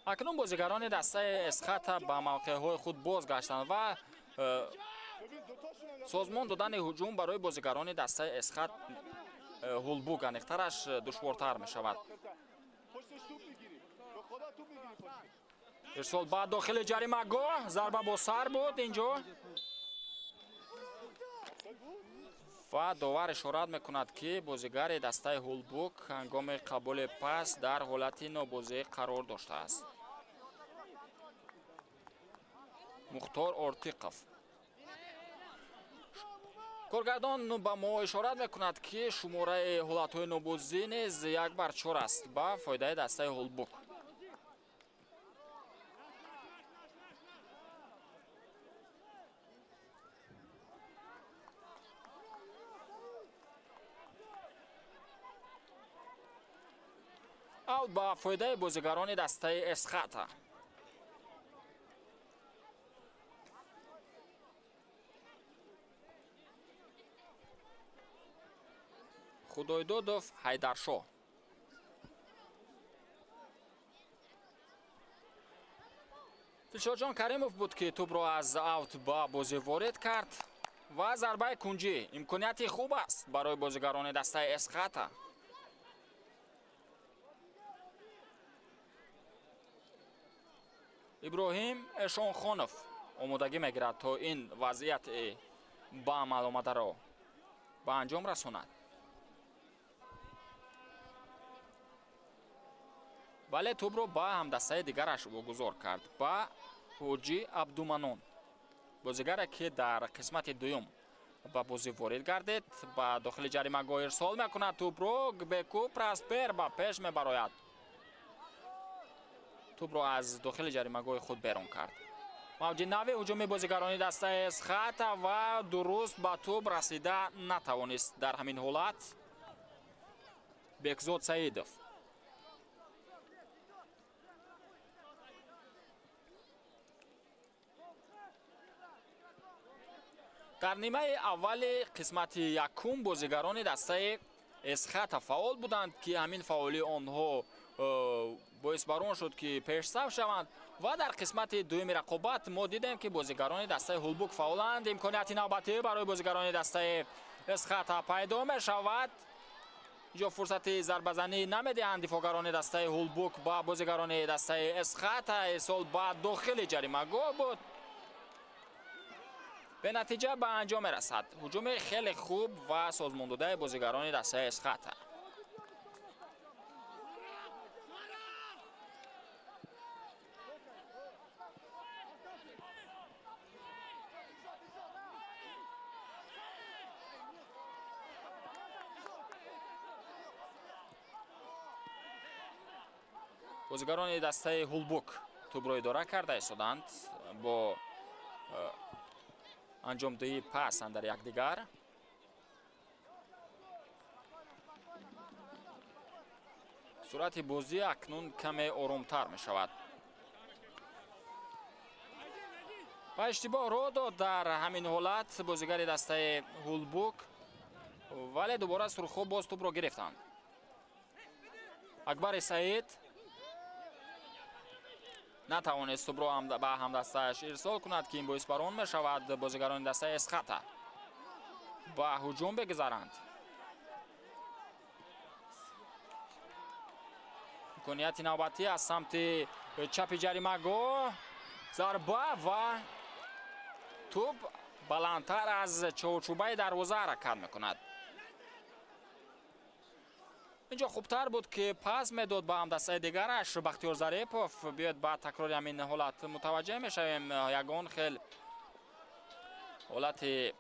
Акнун бозигарони дастаи Эсхата ба мавқеъҳои худ бозгаштанд ва созмон додани ҳуҷум барои бозигарони дастаи Эсхат Ҳулбук аниқтараш душвортар мешавад. Ирсол ба дохили ҷаримагоҳ, зарба бо сар буд инҷо ва довар ишорат мекунад, ки бозигари дастаи Ҳулбук ҳангоми қабули пас дар ҳолати нобозӣ қарор доштааст. Мухтор Ортиқов. Коргардон ба мо ишорат мекунад, ки шумораи ҳолатҳои нобозӣ низ 1-4 аст ба фоидаи дастаи Ҳулбук. Аут ба фоидаи бозигарони дастаи Эсхата. Худойдодов Ҳайдаршоҳ. Дилшодҷон Каримов буд, ки тӯбро аз аут ба бозӣ ворид кард ва зарбаи кунҷӣ имконияти хуб аст барои бозигарони дастаи Эсхата. Иброҳим Эшонхонов омодагӣ мегирад, то ин вазъияти ба амал омадаро ба анҷом расонад. Вале тӯбро ба ҳамдастаи дигараш вогузор кард, ба Ҳоҷӣ Абдуманон, бозигаре ки дар қисмати дуюм ба бозӣ ворид гардид. Ба дохили ҷаримагоҳ ирсол мекунад тӯбро, Беку Праспер ба пеш мебарояд. Тӯбро аз дохили ҷаримагоҳи худ берун кард. Мавҷи нави ҳуҷуми бозигарони дастаи Эсхата ва дуруст ба тӯб расида натавонист дар ҳамин ҳолат Бекзод Саидов. Дар нимаи аввали қисмати якум бозигарони дастаи Эсхата фаъол буданд, ки ҳамин фаъолии онҳо боис бар он шуд, ки пешсаф шаванд ва дар қисмати дуюми рақобат мо дидем, ки бозигарони дастаи Ҳулбук фаъоланд. Имконияти навбатӣ барои бозигарони дастаи Эсхата пайдо мешавад. Инҷо фурсати зарбазанӣ намедиҳанд дифоъгарони дастаи Ҳулбук ба бозигарони дастаи Эсхата. Ирсол ба дохили ҷаримагоҳ буд, бенатиҷа ба анҷом мерасад. Ҳуҷуми хеле хуб ва созмондодаи бозигарони дастаи Эсхата. Бозигарони дастаи Ҳулбук тӯбро идора карда истоданд бо анҷомдиҳии пас андар якдигар. Суръати бозӣ акнун каме оромтар мешавад. Ба иштибоҳ роҳ дод дар ҳамин ҳолат бозигари дастаи Ҳулбук, вале дубора сурхҳо боз тӯбро гирифтанд. Акбари Саид натавонист тӯбро ба ҳамдастааш ирсол кунад, ки ин боис бар он мешавад бозигарони дастаи Эсхата ба ҳуҷум бигузаранд. Имконияти навбатӣ аз самти чапи ҷаримагоҳ, зарба ва тӯб баландтар аз чорчӯбаи дарвоза ҳаракат мекунад. Инҷо хубтар буд, ки пас медод ба ҳамдастаи дигараш Бахтиёр Зарипов. Биёед ба такрори ҳамин ҳолат мутаваҷҷеҳ мешавем. Ягон хел ҳолати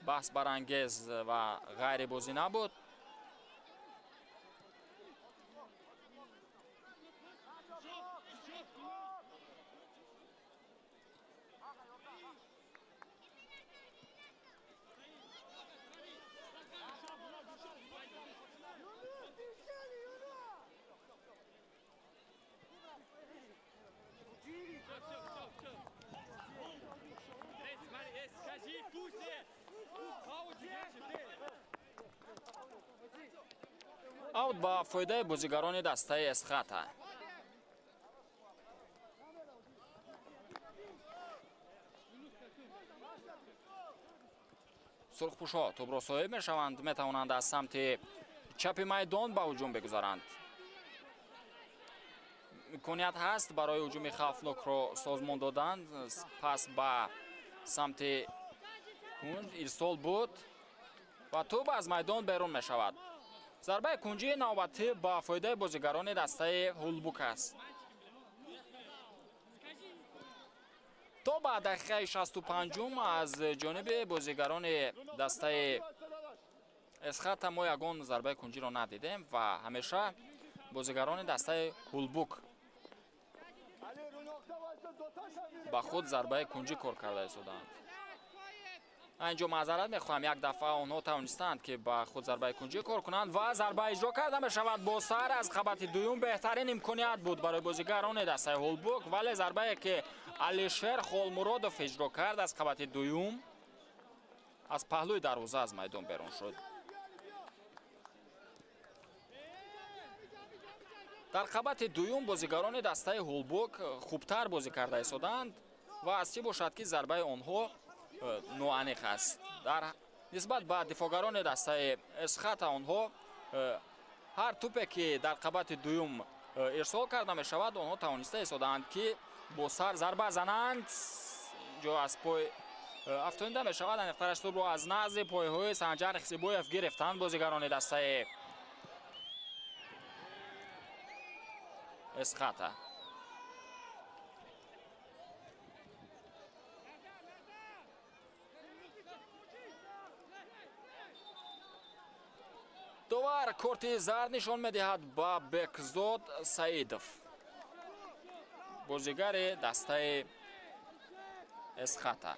баҳсбарангез ва ғайрибозӣ набуд. Аут ба фоидаи бозигарони дастаи Эсхата. Сурхпӯшҳо тӯбро соҳиб мешаванд, метавонанд аз самти чапи майдон ба ҳуҷум бигузаранд. Имконият ҳаст барои ҳуҷуми хавфнокро созмон додан. Пас ба самти кунҷ ирсол буд ва тӯб аз майдон берун мешавад. Зарбаи кунҷии навбатӣ ба фоидаи бозигарони дастаи Ҳулбук аст. То ба дақиқаи 65 аз ҷониби бозигарони дастаи Эсхата мо ягон зарбаи кунҷиро надидем ва ҳамеша бозигарони дастаи Ҳулбук ба худ зарбаи кунҷӣ кор карда истоданд. Инҷо маъзарат мехоҳам, як дафъа онҳо тавонистанд ки ба худ зарбаи кунҷӣ кор кунанд ва зарба иҷро карда мешавад бо сар аз қабати дуюм. Беҳтарин имконият буд барои бозигарони дастаи Ҳулбук, вале зарбае ки Алишер Холмуродов иҷро кард аз қабати дуюм аз паҳлӯи дарвоза аз майдон берун шуд. Дар қабати дуюм бозигарони дастаи Ҳулбук хубтар бозӣ карда истоданд ва аз чӣ бошад ки зарбаи онҳо ноаниқ аст. Дар нисбат ба дифоъгарони дастаи Эсхата онҳо ҳар тӯпе ки дар қабати дуюм ирсол карда мешавад, онҳо тавониста истодаанд ки бо сар зарба зананд. Инҷо аз пой афтонида мешавад, аниқтараш тӯбро аз назди пойҳои Санҷар Хисибоев гирифтанд бозигарони дастаи Эсхата. Довар корти зард нишон медиҳад ба Бекзод Саидов, бозигари дастаи Эсхата.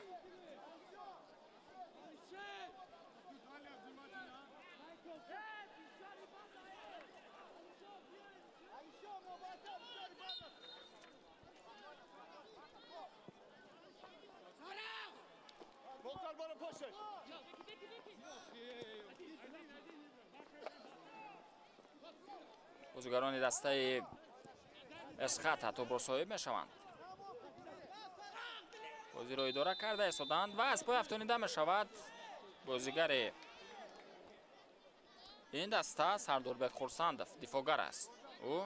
Бозигарони дастаи Эсхата тӯбро соҳиб мешаванд. Бозиро идора карда истоданд ва аз пой афтонида мешавад бозигари ин даста Сардорбек Хурсандов, дифоъгар аст ӯ,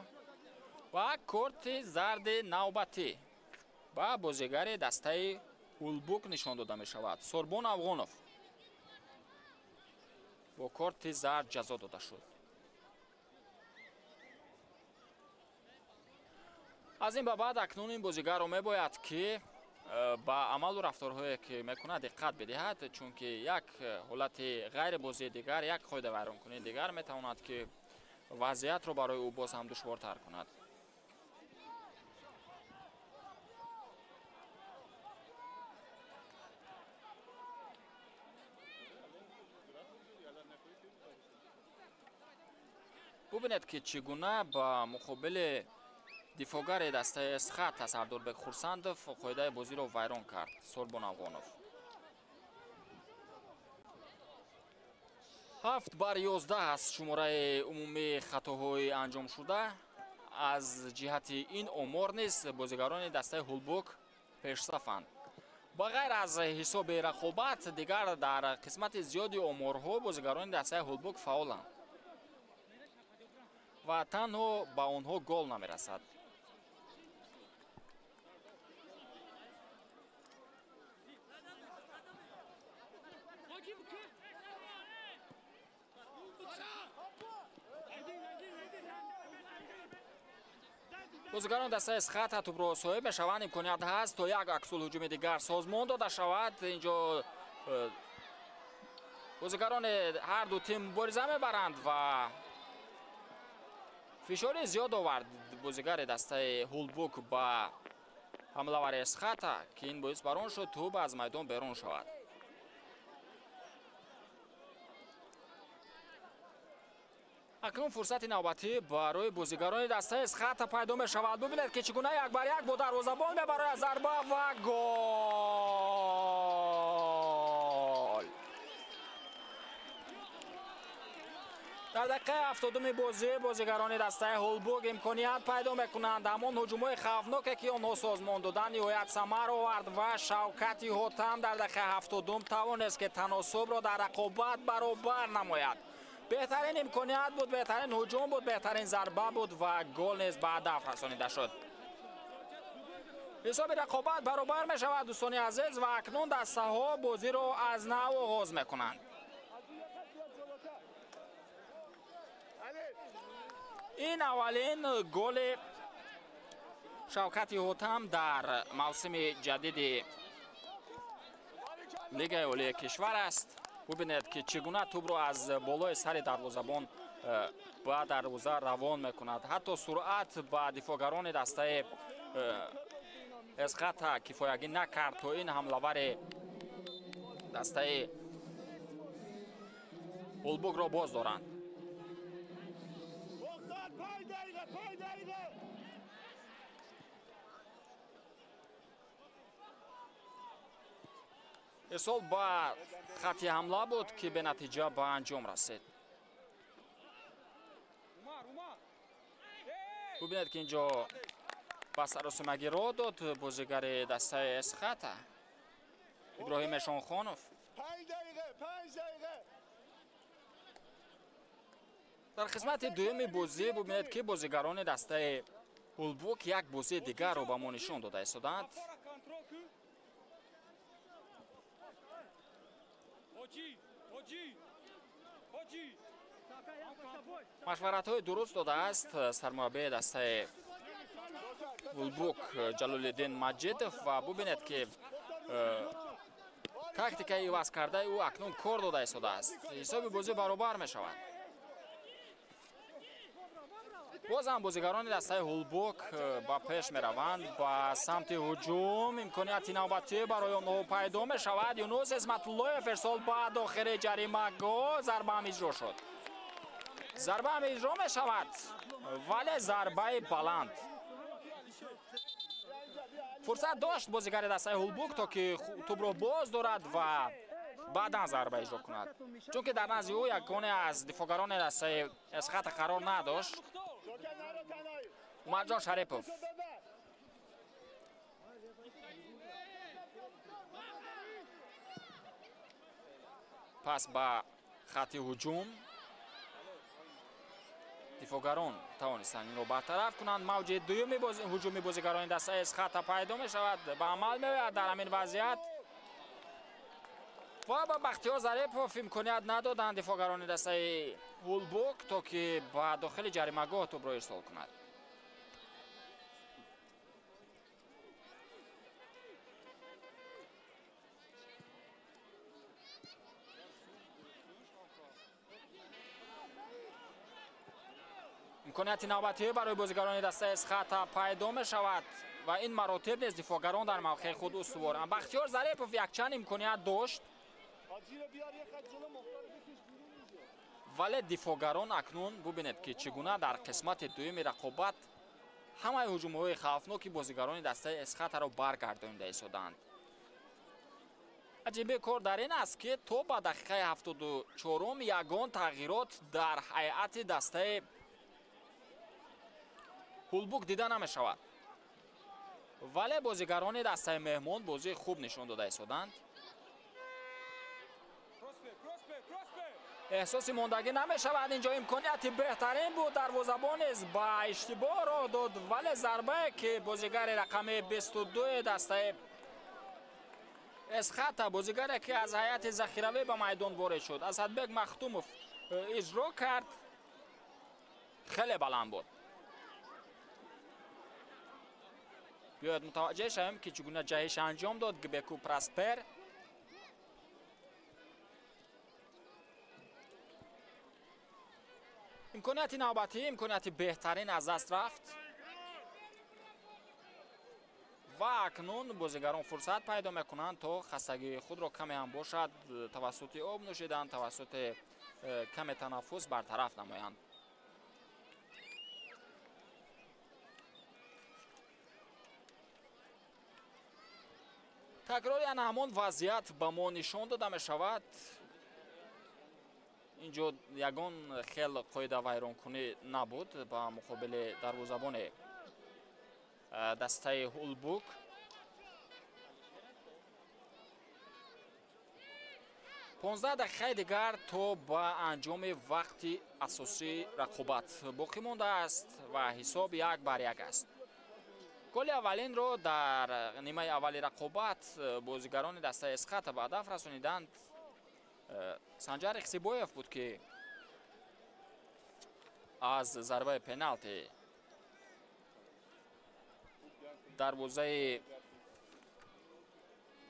ва корти зарди навбатӣ ба бозигари дастаи Ҳулбук нишон дода мешавад. Сорбон Афғонов бо корти зард ҷазо дода шуд. Аз ин ба баъд акнун ин бозигарро мебояд ки ба амалу рафторҳое ки мекунад диққат бидиҳад, чунки як ҳолати ғайрибозии дигар, як қоидавайронкунии дигар метавонад ки вазъиятро барои ӯ боз ҳам душвортар кунад. Бубинед ки чӣ гуна ба муқобили дифоъгари дастаи Эсхата Сардорбек Хурсандов қоидаи бозиро вайрон кард Сорбон Афғонов. 7-11 аст шумораи умумии хатоҳои анҷомшуда. Аз ҷиҳати ин омор низ бозигарони дастаи Ҳулбук пешсафанд. Ба ғайр аз ҳисоби рақобат, дигар дар қисмати зиёди оморҳо бозигарони дастаи Ҳулбук фаъоланд ва танҳо ба онҳо гол намерасад. Бозигарони дастаи Эсхата тӯбро соҳиб мешаванд. Имконият ҳаст то як аксул ҳуҷуми дигар созмон дода шавад. Инҷо бозигарони ҳар ду тим мубориза мебаранд ва фишори зиёд овард бозигари дастаи Ҳулбук ба ҳамлавари Эсхата, ки ин боис бар он шуд тӯб аз майдон берун шавад. Акнун фурсати навбатӣ барои бозигарони дастаи Эсхата пайдо мешавад. Бубинед ки чӣ гуна як бар як бо дарвозабон мебарояд зарба ва гол! Дар дақиқаи 70-уми бозӣ бозигарони дастаи Ҳулбук имконият пайдо мекунанд. Ҳамон ҳуҷумҳои хавфноке ки онҳо созмон доданд, ниҳоят самар овард ва Шавкати Ҳотам дар дақиқаи 70-ум тавонист ки таносубро дар рақобат баробар намояд. Беҳтарин имконият буд, беҳтарин ҳуҷум буд, беҳтарин зарба буд ва гол низ ба ҳадаф расонида шуд. Ҳисоби рақобат баробар мешавад, дӯстони азиз, ва акнун дастаҳо бозиро аз нав оғоз мекунанд. Ин аввалин голи Шавкати Ҳотам дар мавсими ҷадиди Лигаи Олии кишвар аст. Бубинед ки чӣ гуна тӯбро аз болои сари дарвозабон ба дарвоза равон мекунад. Ҳатто суръат ба дифоъгарони дастаи Эсхата кифоягӣ накард, то ин ҳамлавари дастаи Ҳулбукро боз доранд. Ирсол ба хати ҳамла буд ки бенатиҷа ба анҷом расид. Бубинед ки инҷо ба саросимагӣ роҳ дод бозигари дастаи Эсхата Иброҳим Эшонхонов. Дар қисмати дуюми бозӣ бубинед ки бозигарони дастаи Ҳулбук як бозии дигарро ба мо нишон дода истодаанд. Машваратҳои дуруст додааст сармураббии дастаи Ҳулбук Ҷалолиддин Маҷидов ва бубинед ки тактикаи иваз кардаи ӯ акнун кор дода истодааст. Ҳисоби бозӣ баробар мешавад. Боз ҳам бозигарони дастаи Ҳулбук ба пеш мераванд ба самти ҳуҷум. Имконияти навбатӣ барои онҳо пайдо мешавад. Юнус Исматуллоев ирсол ба дохили ҷаримагоҳ, зарба ҳам иҷро шуд. Зарба ҳам иҷро мешавад, вале зарбаи баланд. Фурсат дошт бозигари дастаи Ҳулбук то ки тӯбро боз дорад ва баъдан зарба иҷро кунад, чунки дар назди ӯ ягоне аз дифоъгарони дастаи Эсхата қарор надошт. Умарҷон Шарипов пас ба хати ҳуҷум дифоъгарон тавонистанд инро бартараф кунанд. Мавҷи дуюми ҳуҷуми бозигарони дастаи Эсхата пайдо мешавад, ба амал меояд дар ҳамин вазъият ва ба Бахтиёр Зарипов имконият надоданд дифоъгарони дастаи Ҳулбук то ки ба дохили ҷаримагоҳ тӯбро ирсол кунад. Имконияти навбатӣ барои бозигарони дастаи Эсхата пайдо мешавад ва ин маротиб низ дифоъгарон дар мавқеи худ устуворанд. Бахтиёр Зарипов якчанд имконият дошт, вале дифоъгарон акнун бубинед ки чӣ гуна дар қисмати дуюми рақобат ҳамаи ҳуҷумҳои хавфноки бозигарони дастаи Эсхатаро баргардонида истодаанд. Аҷиби кор дар ин аст ки то ба дақиқаи 74-ум ягон тағйирот дар ҳайати дастаи Ҳулбук дида намешавад, вале бозигарони дастаи меҳмон бозии хуб нишон дода истоданд. Эҳсоси мондагӣ намешавад. Инҷо имконияти беҳтарин буд, дарвозабон низ ба иштибоҳ роҳ дод, вале зарбае ки бозигари рақами 22 дастаи Эсхата, бозигаре ки аз ҳайати захиравӣ ба майдон ворид шуд, Асадбек Махтумов иҷро кард, хеле баланд буд. Биёед мутаваҷҷеҳ шавем ки чӣ гуна ҷаҳиш анҷом дод Гбеку Проспер. Имконияти навбатӣ, имконияти беҳтарин аз даст рафт ва акнун бозигарон фурсат пайдо мекунанд то хастагии худро каме ҳам бошад тавассути об нӯшидан, тавассути каме танаффус бартараф намоянд. Такрори ана ҳамон вазъият ба мо нишон дода мешавад. Инҷо ягон хел қоида вайронкунӣ набуд ба муқобили дарвозабони дастаи Ҳулбук. 15 дақиқаи дигар то ба анҷоми вақти асосии рақобат боқӣ мондааст ва ҳисоб 1-1 аст. Голи аввалинро дар нимаи аввали рақобат бозигарони дастаи Эсхата ба ҳадаф расониданд. Санҷар Ихсибоев буд, ки аз зарбаи пеналти дарвозаи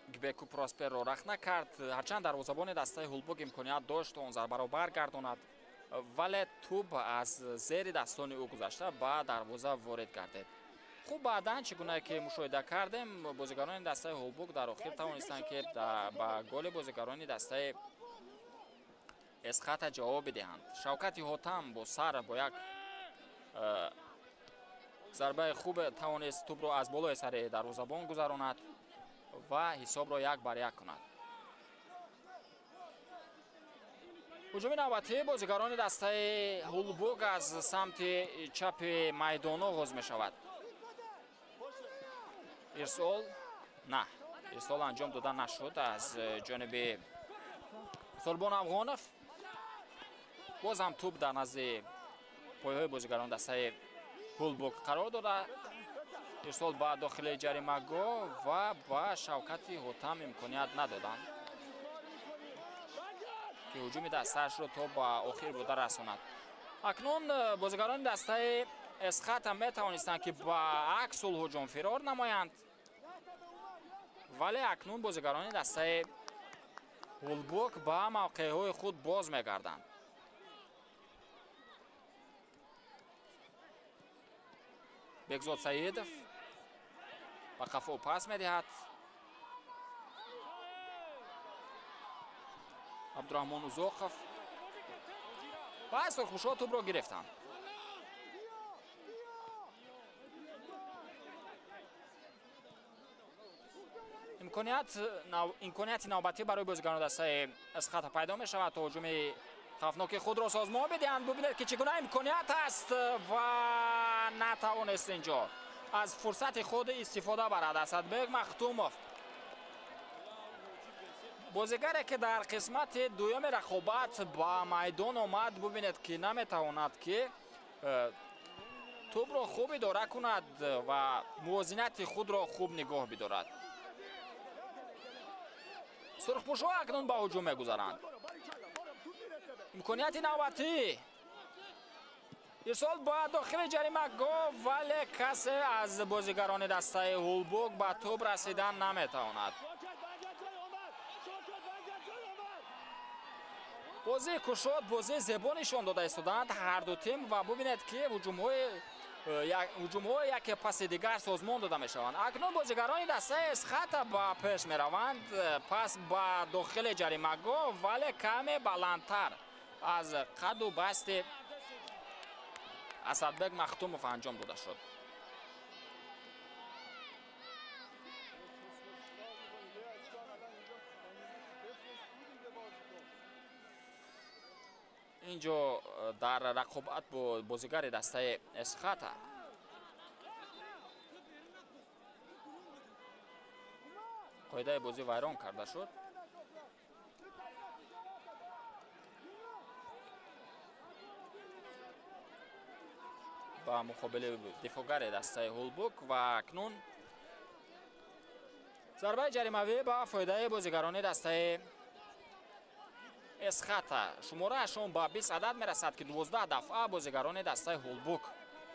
Гбеку Просперро рахна кард. Ҳарчанд дарвозабони дастаи Ҳулбук имконият дошт он зарбаро баргардонад, вале тӯб аз зери дастони ӯ гузашта ба дарвоза ворид гардид. Хуб, баъдан чӣ гуна ки мушоҳида кардем, бозигарони дастаи Ҳулбук дар охир тавонистанд, ки ба голи бозигарони дастаи Эсхата ҷавоб бидиҳанд. Шавкати Ҳотам бо сар бо як зарбаи хуб тавонист тӯбро аз болои сари дарвозабон гузаронад ва ҳисобро 1-1 кунад. Ҳуҷуми навбатии бозигарони дастаи Ҳулбук аз самти чапи майдон оғоз мешавад. Ирсол на, ирсол анҷом дода нашуд аз ҷониби Сулбон Афғонов. Боз ҳам тӯб дар назди пойҳои бозигарони дастаи Ҳулбук қарор дода. Ирсол ба дохили ҷаримагоҳ ва ба Шавкати Ҳотам имконият надоданд, ки ҳуҷуми дастаашро то ба охир бурда расонад. Акнун бозигарони дастаи Эсхата метавонистанд, ки ба аксул ҳуҷум фирор намоянд, вале акнун бозигарони дастаи Ҳулбук ба мавқеъҳои худ боз мегарданд. Бекзод Саидов ба қафо пас медиҳад. Абдураҳмон Узоқов ва сурхпӯшҳо тӯбро гирифтанд. Имконияти навбатӣ барои бозигарони дастаи Эсхата пайдо мешавад то ҳуҷуми хавфноки худро созмон бидиҳанд. Бубинед, ки чӣ гуна имконият аст ва натавонист инҷо аз фурсати худ истифода барад Асадбек Махтумов. Бозигаре, ки дар қисмати дуюми рақобат ба майдон омад, бубинед, ки наметавонад, ки тӯбро хуб идора кунад ва мувозинати худро хуб нигоҳ бидорад. Сурхпӯшҳо акнун ба ҳуҷум мегузаранд. Имконияти навбатӣ, ирсол ба дохили ҷаримагоҳ, вале касе аз бозигарони дастаи Ҳулбук ба тӯб расидан наметавонад. Бозии кушод, бозии зебо нишон дода истоданд ҳарду тим ва бубинед, ки ҳуҷумҳои яке паси дигар созмон дода мешаванд. Акнун бозигарони дастаи Эсхата ба пеш мераванд, пас ба дохили ҷаримагоҳ, вале каме баландтар аз қаду басти Асадбек Махтумов анҷом дода шуд. Инҷо дар рақобат бо бозигари дастаи Эсхата қоидаи бозӣ вайрон карда шуд. Ба муқобили дифоъгари дастаи Ҳулбук ва акнун зарбаи ҷаримавӣ ба фоидаи бозигарони дастаи Эсхата. Шумораашон ба 20 адад мерасад, ки 12 дафъа бозигарони дастаи Ҳулбук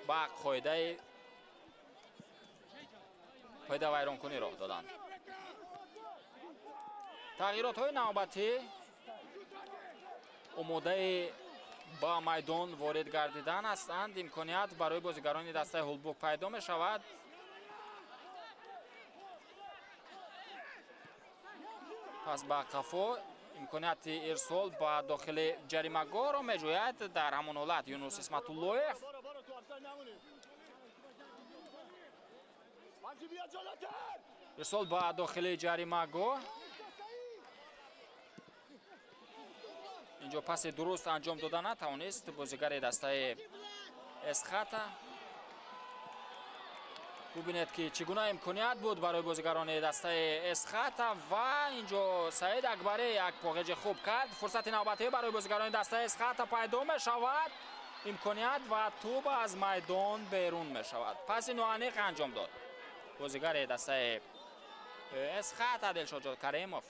ба қоидаи қоидавайронкунӣ роҳ доданд. Тағйиротҳои навбатӣ омодаи ба майдон ворид гардидан ҳастанд. Имконият барои бозигарони дастаи Ҳулбук пайдо мешавад. Пас ба қафо имконияти ирсол ба дохили ҷаримагоҳро меҷӯяд. Дар ҳамон ҳолат Юнус Исматуллоев ирсол ба дохили ҷаримагоҳ. Инҷо паси дуруст анҷом дода натавонист бозигари дастаи Эсхата. Бубинед, ки чӣ гуна имконият буд барои бозигарони дастаи Эсхата ва инҷо Саид Акбарӣ як поғеҷи хуб кард. Фурсати навбатӣ барои бозигарони дастаи Эсхата пайдо мешавад. Имконият ва тӯб аз майдон берун мешавад. Паси ноаниқ анҷом дод бозигари дастаи Эсхата Дилшодҷон Каримов.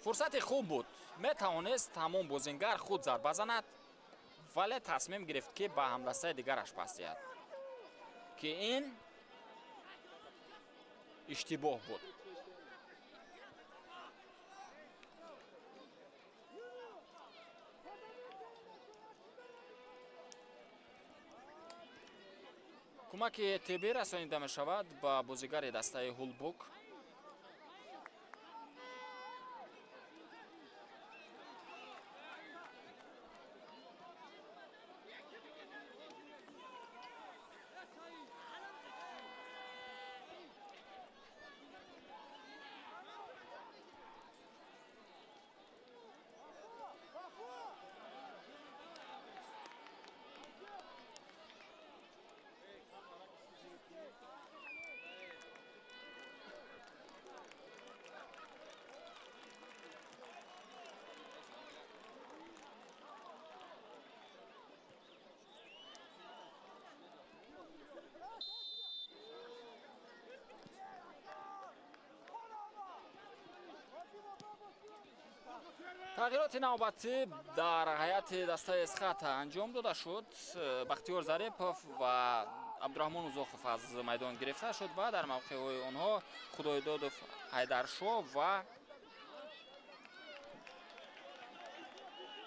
Фурсати хуб буд, метавонист ҳамон бозингар худ зарба занад, вале тасмим гирифт, ки ба ҳамдастаи дигараш пас диҳад, ки ин иштибоҳ буд. Кӯмаки тиббӣ расонида мешавад ба бозигари дастаи Ҳулбук. Тағйироти навбатӣ дар ҳайати дастаи Эсхата анҷом дода шуд. Бахтиёр Зарипов ва Абдураҳмон Узоқов аз майдон гирифта шуд ва дар мавқеъҳои онҳо Худойдодов Ҳайдаршо ва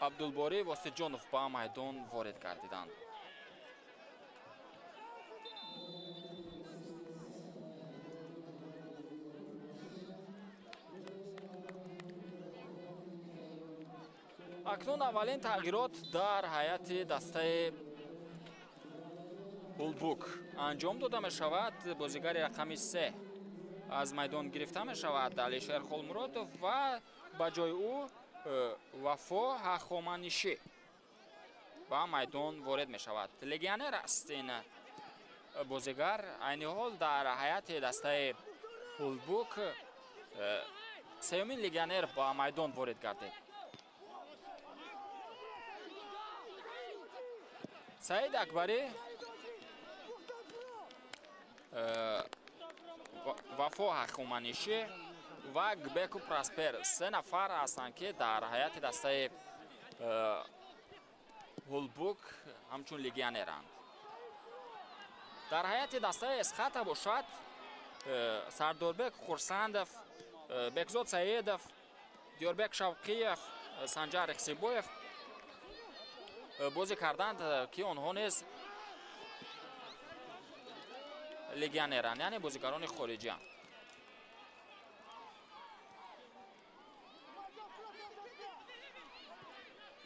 Абдулборӣ Восиҷонов ба майдон ворид гардиданд. Акнун аввалин тағйирот дар ҳайати дастаи Ҳулбук анҷом дода мешавад. Бозигари рақами 3 аз майдон гирифта мешавад Алишер Холмуродов ва ба ҷои ӯ Вафо Ҳахоманишӣ ба майдон ворид мешавад. Легионер аст ин бозигар. Айни ҳол дар ҳайати дастаи Ҳулбук сеюмин легионер ба майдон ворид гардид. Саид Акбарӣ, Вафо Ҳахоманишӣ ва Гбеку Проспер се нафар ҳастанд, ки дар ҳайати дастаи Ҳулбук ҳамчун легионеранд. Дар ҳайати дастаи Эсхата бошад Сардорбек Хурсандов, Бекзод Саидов, Диёрбек Шавқиев, Санҷар Ихсибоев бозӣ карданд, ки онҳо низ легионеранд, яъне бозигарони хориҷианд.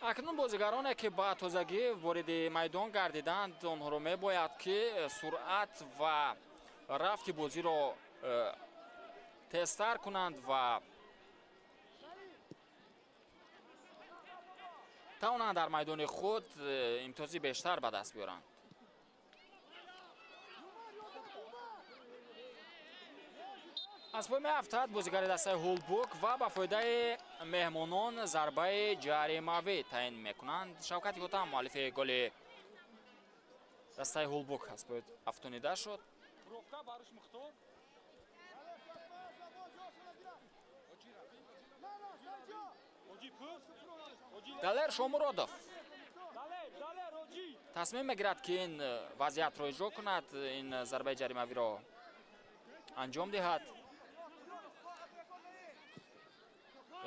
Акнун бозигароне, ки ба тозагӣ вориди майдон гардиданд, онҳоро мебояд, ки суръат ва рафти бозиро тезтар кунанд ва тавонанд дар майдони худ имтиёзи бештар ба даст биёранд. Аз пой меафтад бозигари дастаи Ҳулбук ва ба фоидаи меҳмонон зарбаи ҷаримавӣ таъин мекунанд. Шавкати Ҳотам муаллифи голи дастаи Ҳулбук аз пой афтонида шуд. Далер Шомуродов тасмим мегирад, ки ин вазъиятро иҷро кунад, ин зарбаи ҷаримавиро анҷом диҳад.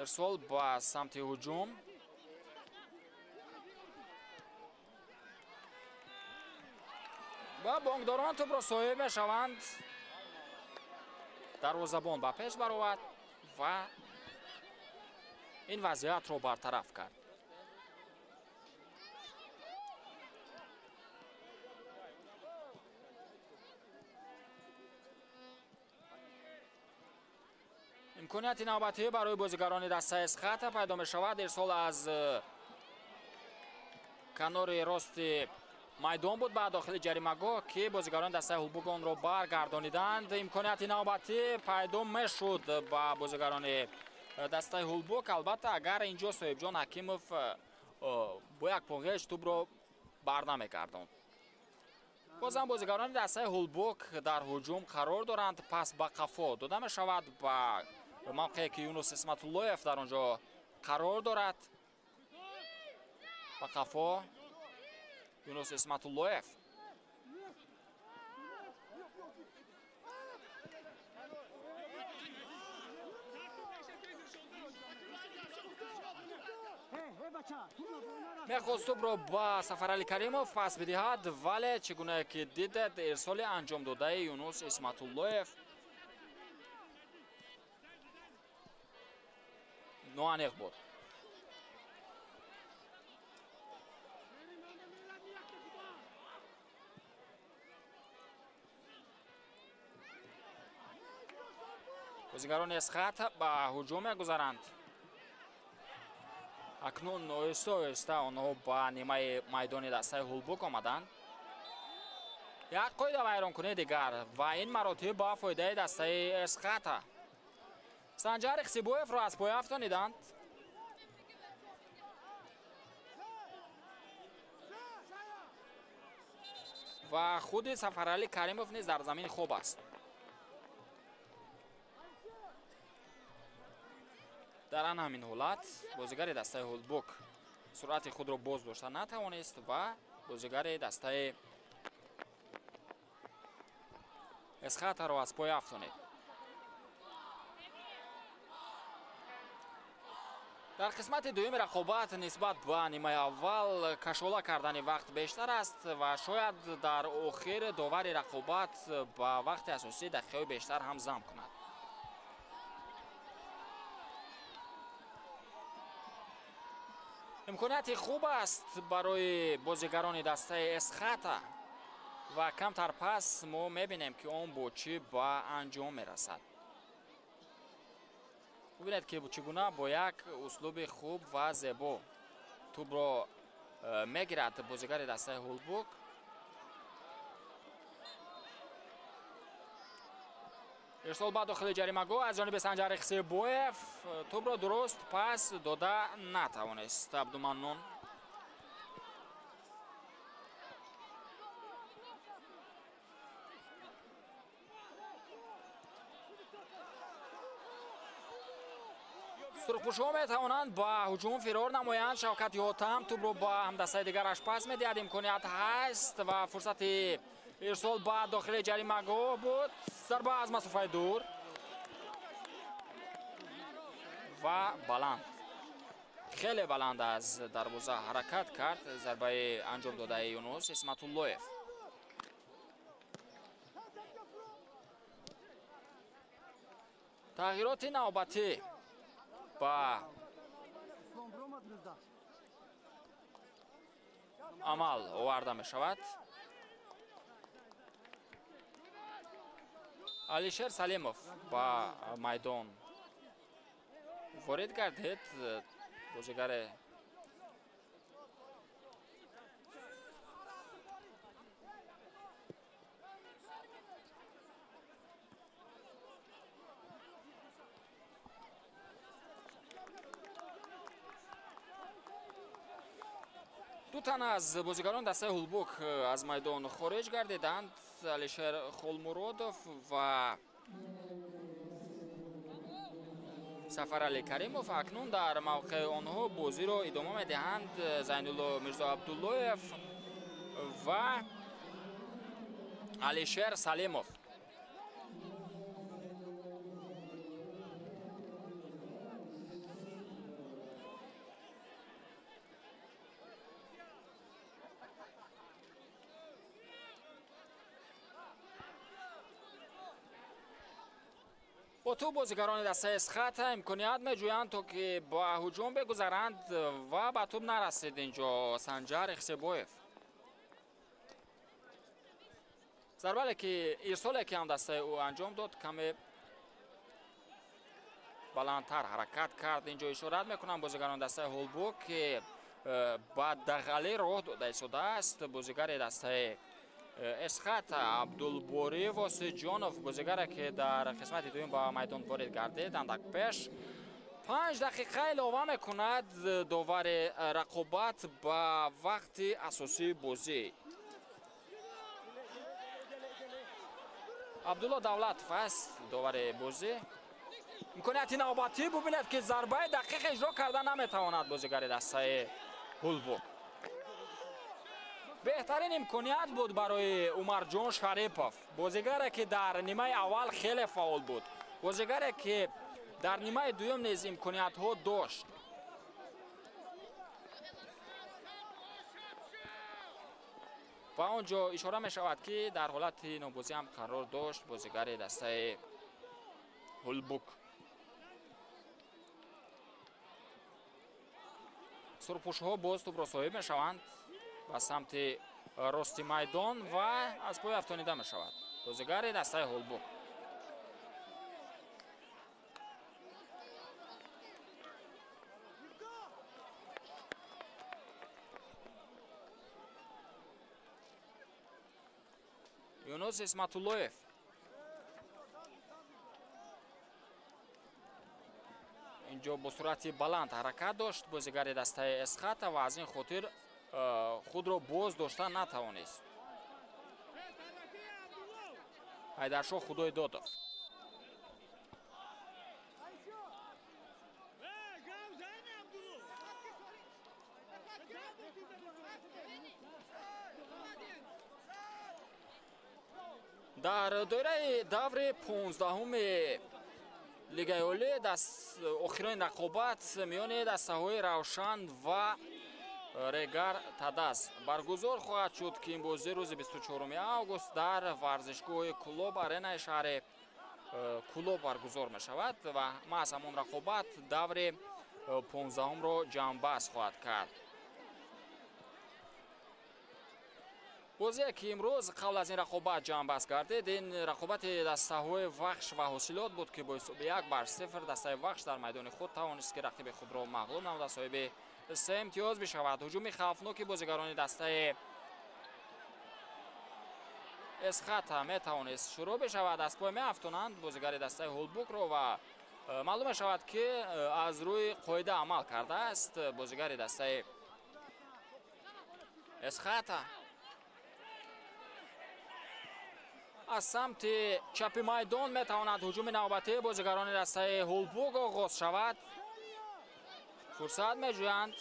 Ирсол ба самти ҳуҷум. Ва бонкдорон тӯбро соҳиб мешаванд. Дарвозабон ба пеш баровард ва ин вазъиятро бартараф кард. Имконияти навбатӣ барои бозигарони дастаи Эсхата пайдо мешавад. Ирсол аз канори рости майдон буд ба дохили ҷаримагоҳ, ки бозигарони дастаи Ҳулбук онро баргардониданд. Имконияти навбатӣ пайдо мешуд ба бозигарони дастаи Ҳулбук. Албатта, агар инҷо Соҳибҷон Ҳакимов бо як поғеш тӯбро бар намегардонд. Бозам бозигарони дастаи Ҳулбук дар ҳуҷум қарор доранд. Пас ба қафо дода мешавад ба мавқее ки Юнус Исматуллоев дар он ҷо қарор дорад. Ба қафо Юнус Исматуллоев. Мехост тӯбро ба Сафаралӣ Каримов пас бидиҳад, вале чӣ гунае ки дидед, ирсоли анҷом додаи Юнус Исматуллоев ноаниқ буд. Бозигарони Эсхата ба ҳуҷум мегузаранд. Акнун оҳиста оҳиста онҳо ба нимаи майдони дастаи Ҳулбук омаданд. Як қоида вайронкунии дигар ва ин маротиб ба фоидаи дастаи Эсхата. Санҷар Ихсибоевро аз пой афтониданд. Ва худи Сафаралӣ Каримов низ дар замин хоб аст. Дар ан ҳамин ҳолат бозигари дастаи Ҳулбук суръати худро боз дошта натавонист ва бозигари дастаи Эсхатаро аз пой афтонид. Дар қисмати дуюми рақобат нисбат ба нимаи аввал кашола кардани вақт бештар аст ва шояд дар охир довари рақобат ба вақти асосӣ дақиқаҳои бештар ҳам зам кунад. Имконияти хуб аст барои бозигарони дастаи Эсхата ва камтар пас мо мебинем, ки он бо чӣ ба анҷом мерасад. Бубинед, ки чӣ гуна бо як услуби хуб ва зебо тӯбро мегирад бозигари дастаи Ҳулбук. Ирсол ба дохили ҷаримагоҳ аз ҷониби Санҷар Ихсибоев. Тӯбро дуруст пас дода натавонист Абдуманнон. Сурхпӯшҳо метавонанд ба ҳуҷум фирор намоянд. Шавкат Ётам тӯбро ба ҳамдастаи дигараш пас медиҳад. Имконият ҳаст ва фурсати ирсол ба дохили ҷаримагоҳ буд. Зарба аз масофаи дур ва баланд, хеле баланд аз дарвоза ҳаракат кард зарбаи анҷом додаи Юнус Исматуллоев. Тағйироти навбатӣ ба амал оварда мешавад. Алишер Салимов ба майдон ворид гардид. Бозигари ду тан аз бозигарони дастаи Ҳулбук аз майдон хориҷ гардиданд. Алишер Холмуродов ва Сафаралӣ Каримов. Акнун дар мавқеи онҳо бозиро идома медиҳанд Зайнулло Мирзо Абдуллоев ва Алишер Салимов. Бо тӯб бозигарони дастаи Эсхата имконият меҷӯянд, то ки ба ҳуҷум бигузаранд ва ба тӯб нарасид инҷо Санҷар Ихсибоев. Зарбале ки ирсоле ки ҳам дастаи ӯ анҷом дод, каме Баландтар ҳаракат кард. Инҷо ишорат мекунанд бозигарони дастаи Ҳулбук, ки ба дағалӣ роҳ дода истодааст бозигари дастаи Эсхата Абдулборӣ Восиҷонов, бозигаре ки дар қисмати дуюм ба майдон ворид гардид андак пеш. 5 дақиқа илова мекунад довари рақобат ба вақти асосии бозӣ. Абдулло Давлатов аст довари бозӣ. Имконияти навбатӣ, бубинед ки зарбаи дақиқ иҷро карда наметавонад бозигари дастаи Ҳулбук. Беҳтарин имконият буд барои Умарҷон Шарипов, бозигаре ки дар нимаи аввал хеле фаъол буд, бозигаре ки дар нимаи дуюм низ имкониятҳо дошт. Ва он ҷо ишора мешавад, ки дар ҳолати нобозӣ ҳам қарор дошт бозигари дастаи Ҳулбук. Сурпӯшҳо боз тӯбро соҳиб мешаванд ба самти рости майдон ва аз пой афтонида мешавад бозигари дастаи Ҳулбук. Юнус Исматуллоев инҷо бо суръати баланд ҳаракат дошт бозигари дастаи Эсхата ва аз ин хотир худро боз дошта натавонист. Ҳайдаршоҳ Худойдодов. Дар доираи даври 15-уми Лигаи Олӣ охирини рақобат миёни дастаҳои Равшан ва Регар Тадаз баргузор хоҳад шуд, ки ин бозӣ рӯзи 24 август дар варзишгоҳи Кулоб аренаи шаҳри Кулоб баргузор мешавад ва маҳз ҳамон рақобат даври 15-умро ҷамъбаст хоҳад кард. Бозие ки имрӯз қабл аз ин рақобат ҷамъбаст гардид, ин рақобати дастаҳои Вахш ва Ҳосилот буд, ки бо ҳисоби 1-0 дастаи Вахш дар майдони худ тавонист ки рақиби худро мағлуб намуда соҳиби 3 имтиёз бишавад. Ҳуҷуми хавфноки бозигарони дастаи Эсхата метавонист шурӯъ бишавад. Аз пой меафтонанд бозигари дастаи Ҳулбукро ва маълум мешавад, ки аз рӯи қоида амал кардааст бозигари дастаи Эсхата. Аз самти чапи майдон метавонад ҳуҷуми навбатии бозигарони дастаи Ҳулбук оғоз шавад. Фурсат меҷӯянд.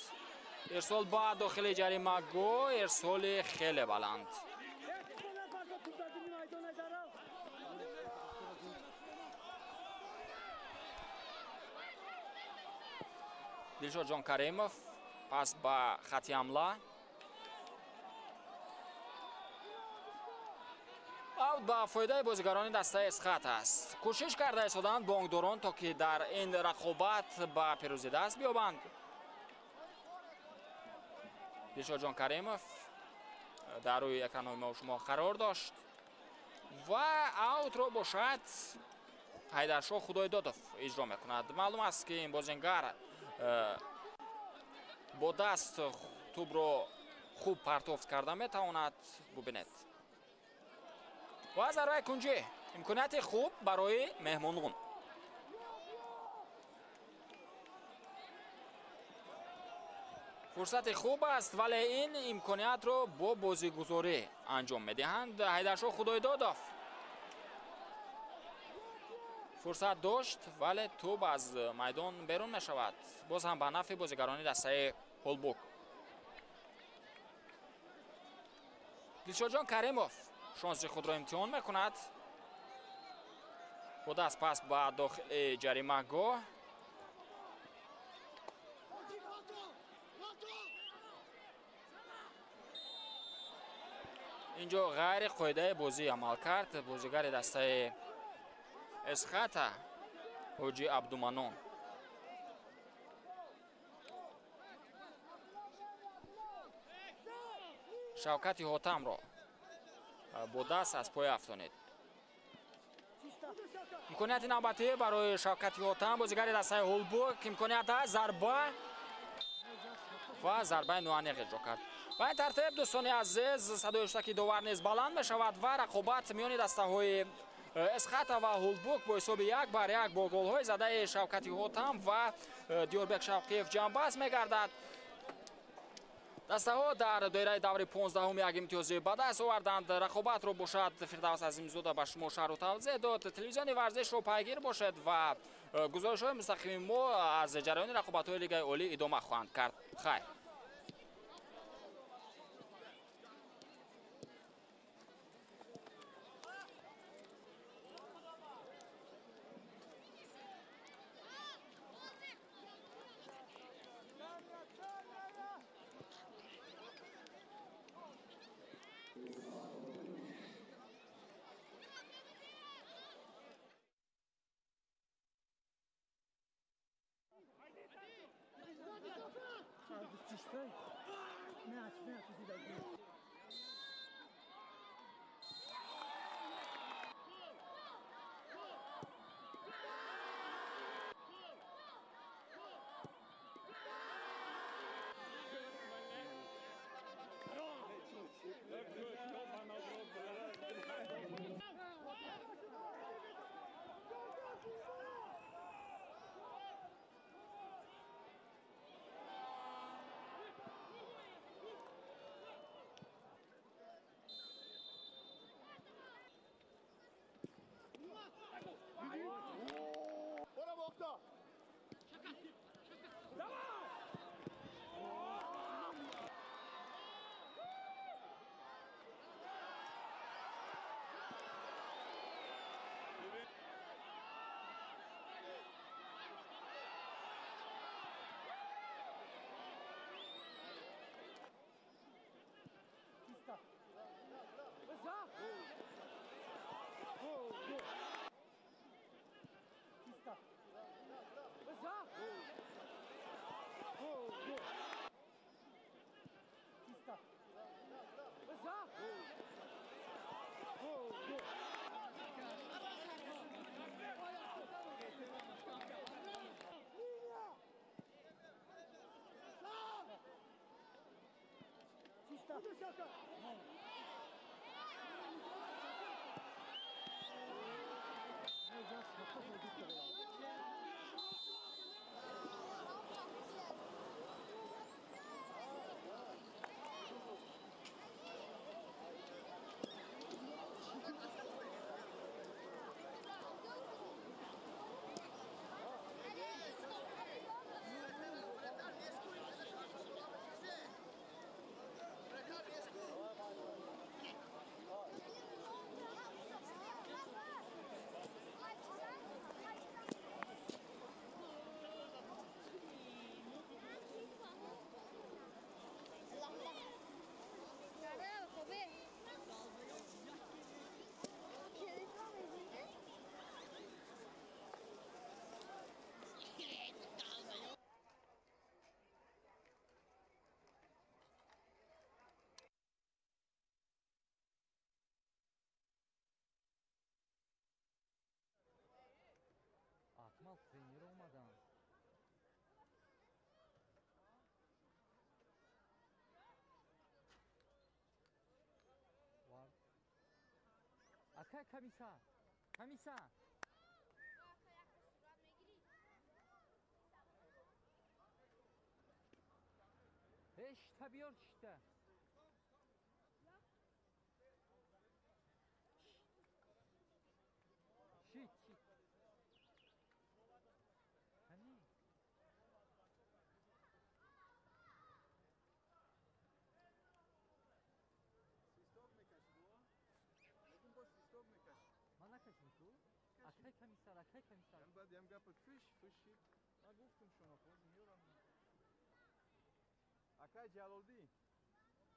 Ирсол ба дохили ҷаримагоҳ, ирсоли хеле баланд. Дилшодҷон Каримов пас ба хати ҳамла. Аут ба фоидаи бозигарони дастаи Эсхат аст. Кӯшиш карда истоданд бонкдорон, то ки дар ин рақобат ба пирӯзӣ даст биёбанд. Дилшодҷон Каримов дар рӯи экранҳои мо шумо қарор дошт ва аутро бошад Ҳайдаршоҳ Худойдодов иҷро мекунад. Маълум аст, ки ин бозингар бо даст тӯбро хуб партофт карда метавонад. Бубинед. Ва зарбаи кунҷӣ имконияти хуб барои меҳмонон. Фурсати хуб аст, вале ин имкониятро бо бозигузорӣ анҷом медиҳанд. Ҳайдаршоҳ Худойдодов фурсат дошт, вале тӯб аз майдон берун мешавад. Боз ҳам ба нафъи бозигарони дастаи Ҳулбук. Дилшодҷон Каримов шонси худро имтиҳон мекунад. Бо даст пас ба дохили ҷаримагоҳ. Инҷо ғайри қоидаи бозӣ амал кард бозигари дастаи Эсхата Ҳоҷи Абдуманон. Шавкати Ҳотамро бо даст аз пой афтонид. Имконияти навбатӣ барои Шавкати Ҳотам, бозигари дастаи Ҳулбук. Имконият аст, зарба ва зарбаи ноаниқ иҷро кард. Ба ин тартиб, дӯстони азиз, садои ҳуштаки довар низ баланд мешавад ва рақобат миёни дастаҳои Эсхата ва Ҳулбук бо ҳисоби 1-1 бо голҳои задаи Шавкати Ҳотам ва Диёрбек Шавқиев ҷамъбаст мегардад. Дастаҳо дар доираи даври 15-ум як имтиёзи ба даст оварданд. Рақобатро бошад Фирдавс Азимзода ба шумо шарҳу тавзеҳ дод. Телевизиони варзишро пайгир бошед ва гузоришҳои мустақими мо аз ҷараёни рақобатҳои Лигаи Олӣ идома хоҳанд кард. Хайр. Акмал тренер омадан. Акай комиссар, комиссар. Эй, шита биёр, шита. Шит, шит. Ҳани. Ман накашидам ку? Акай комиссар, акай комиссар. Баъд ям гапа фиш, фиш шид. Ман гуфтам шумо, хоз меёрам. Акай Ҷалолдин,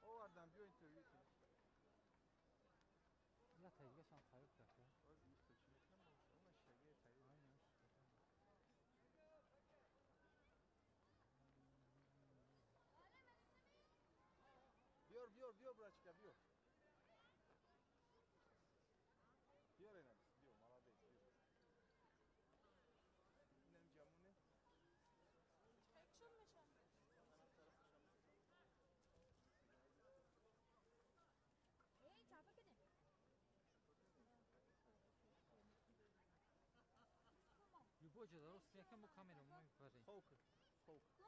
овардам, биё интервю кун. Я таҷрибашам тайёр кард. Боз ишто чӣ мекунам? Ама шагир тайёр. Биёр, биёр, биёр, братчика, биёр. Биёр, Энабис, биёр, молодец. Ака, мо камера мебарем. Ховк, ховк.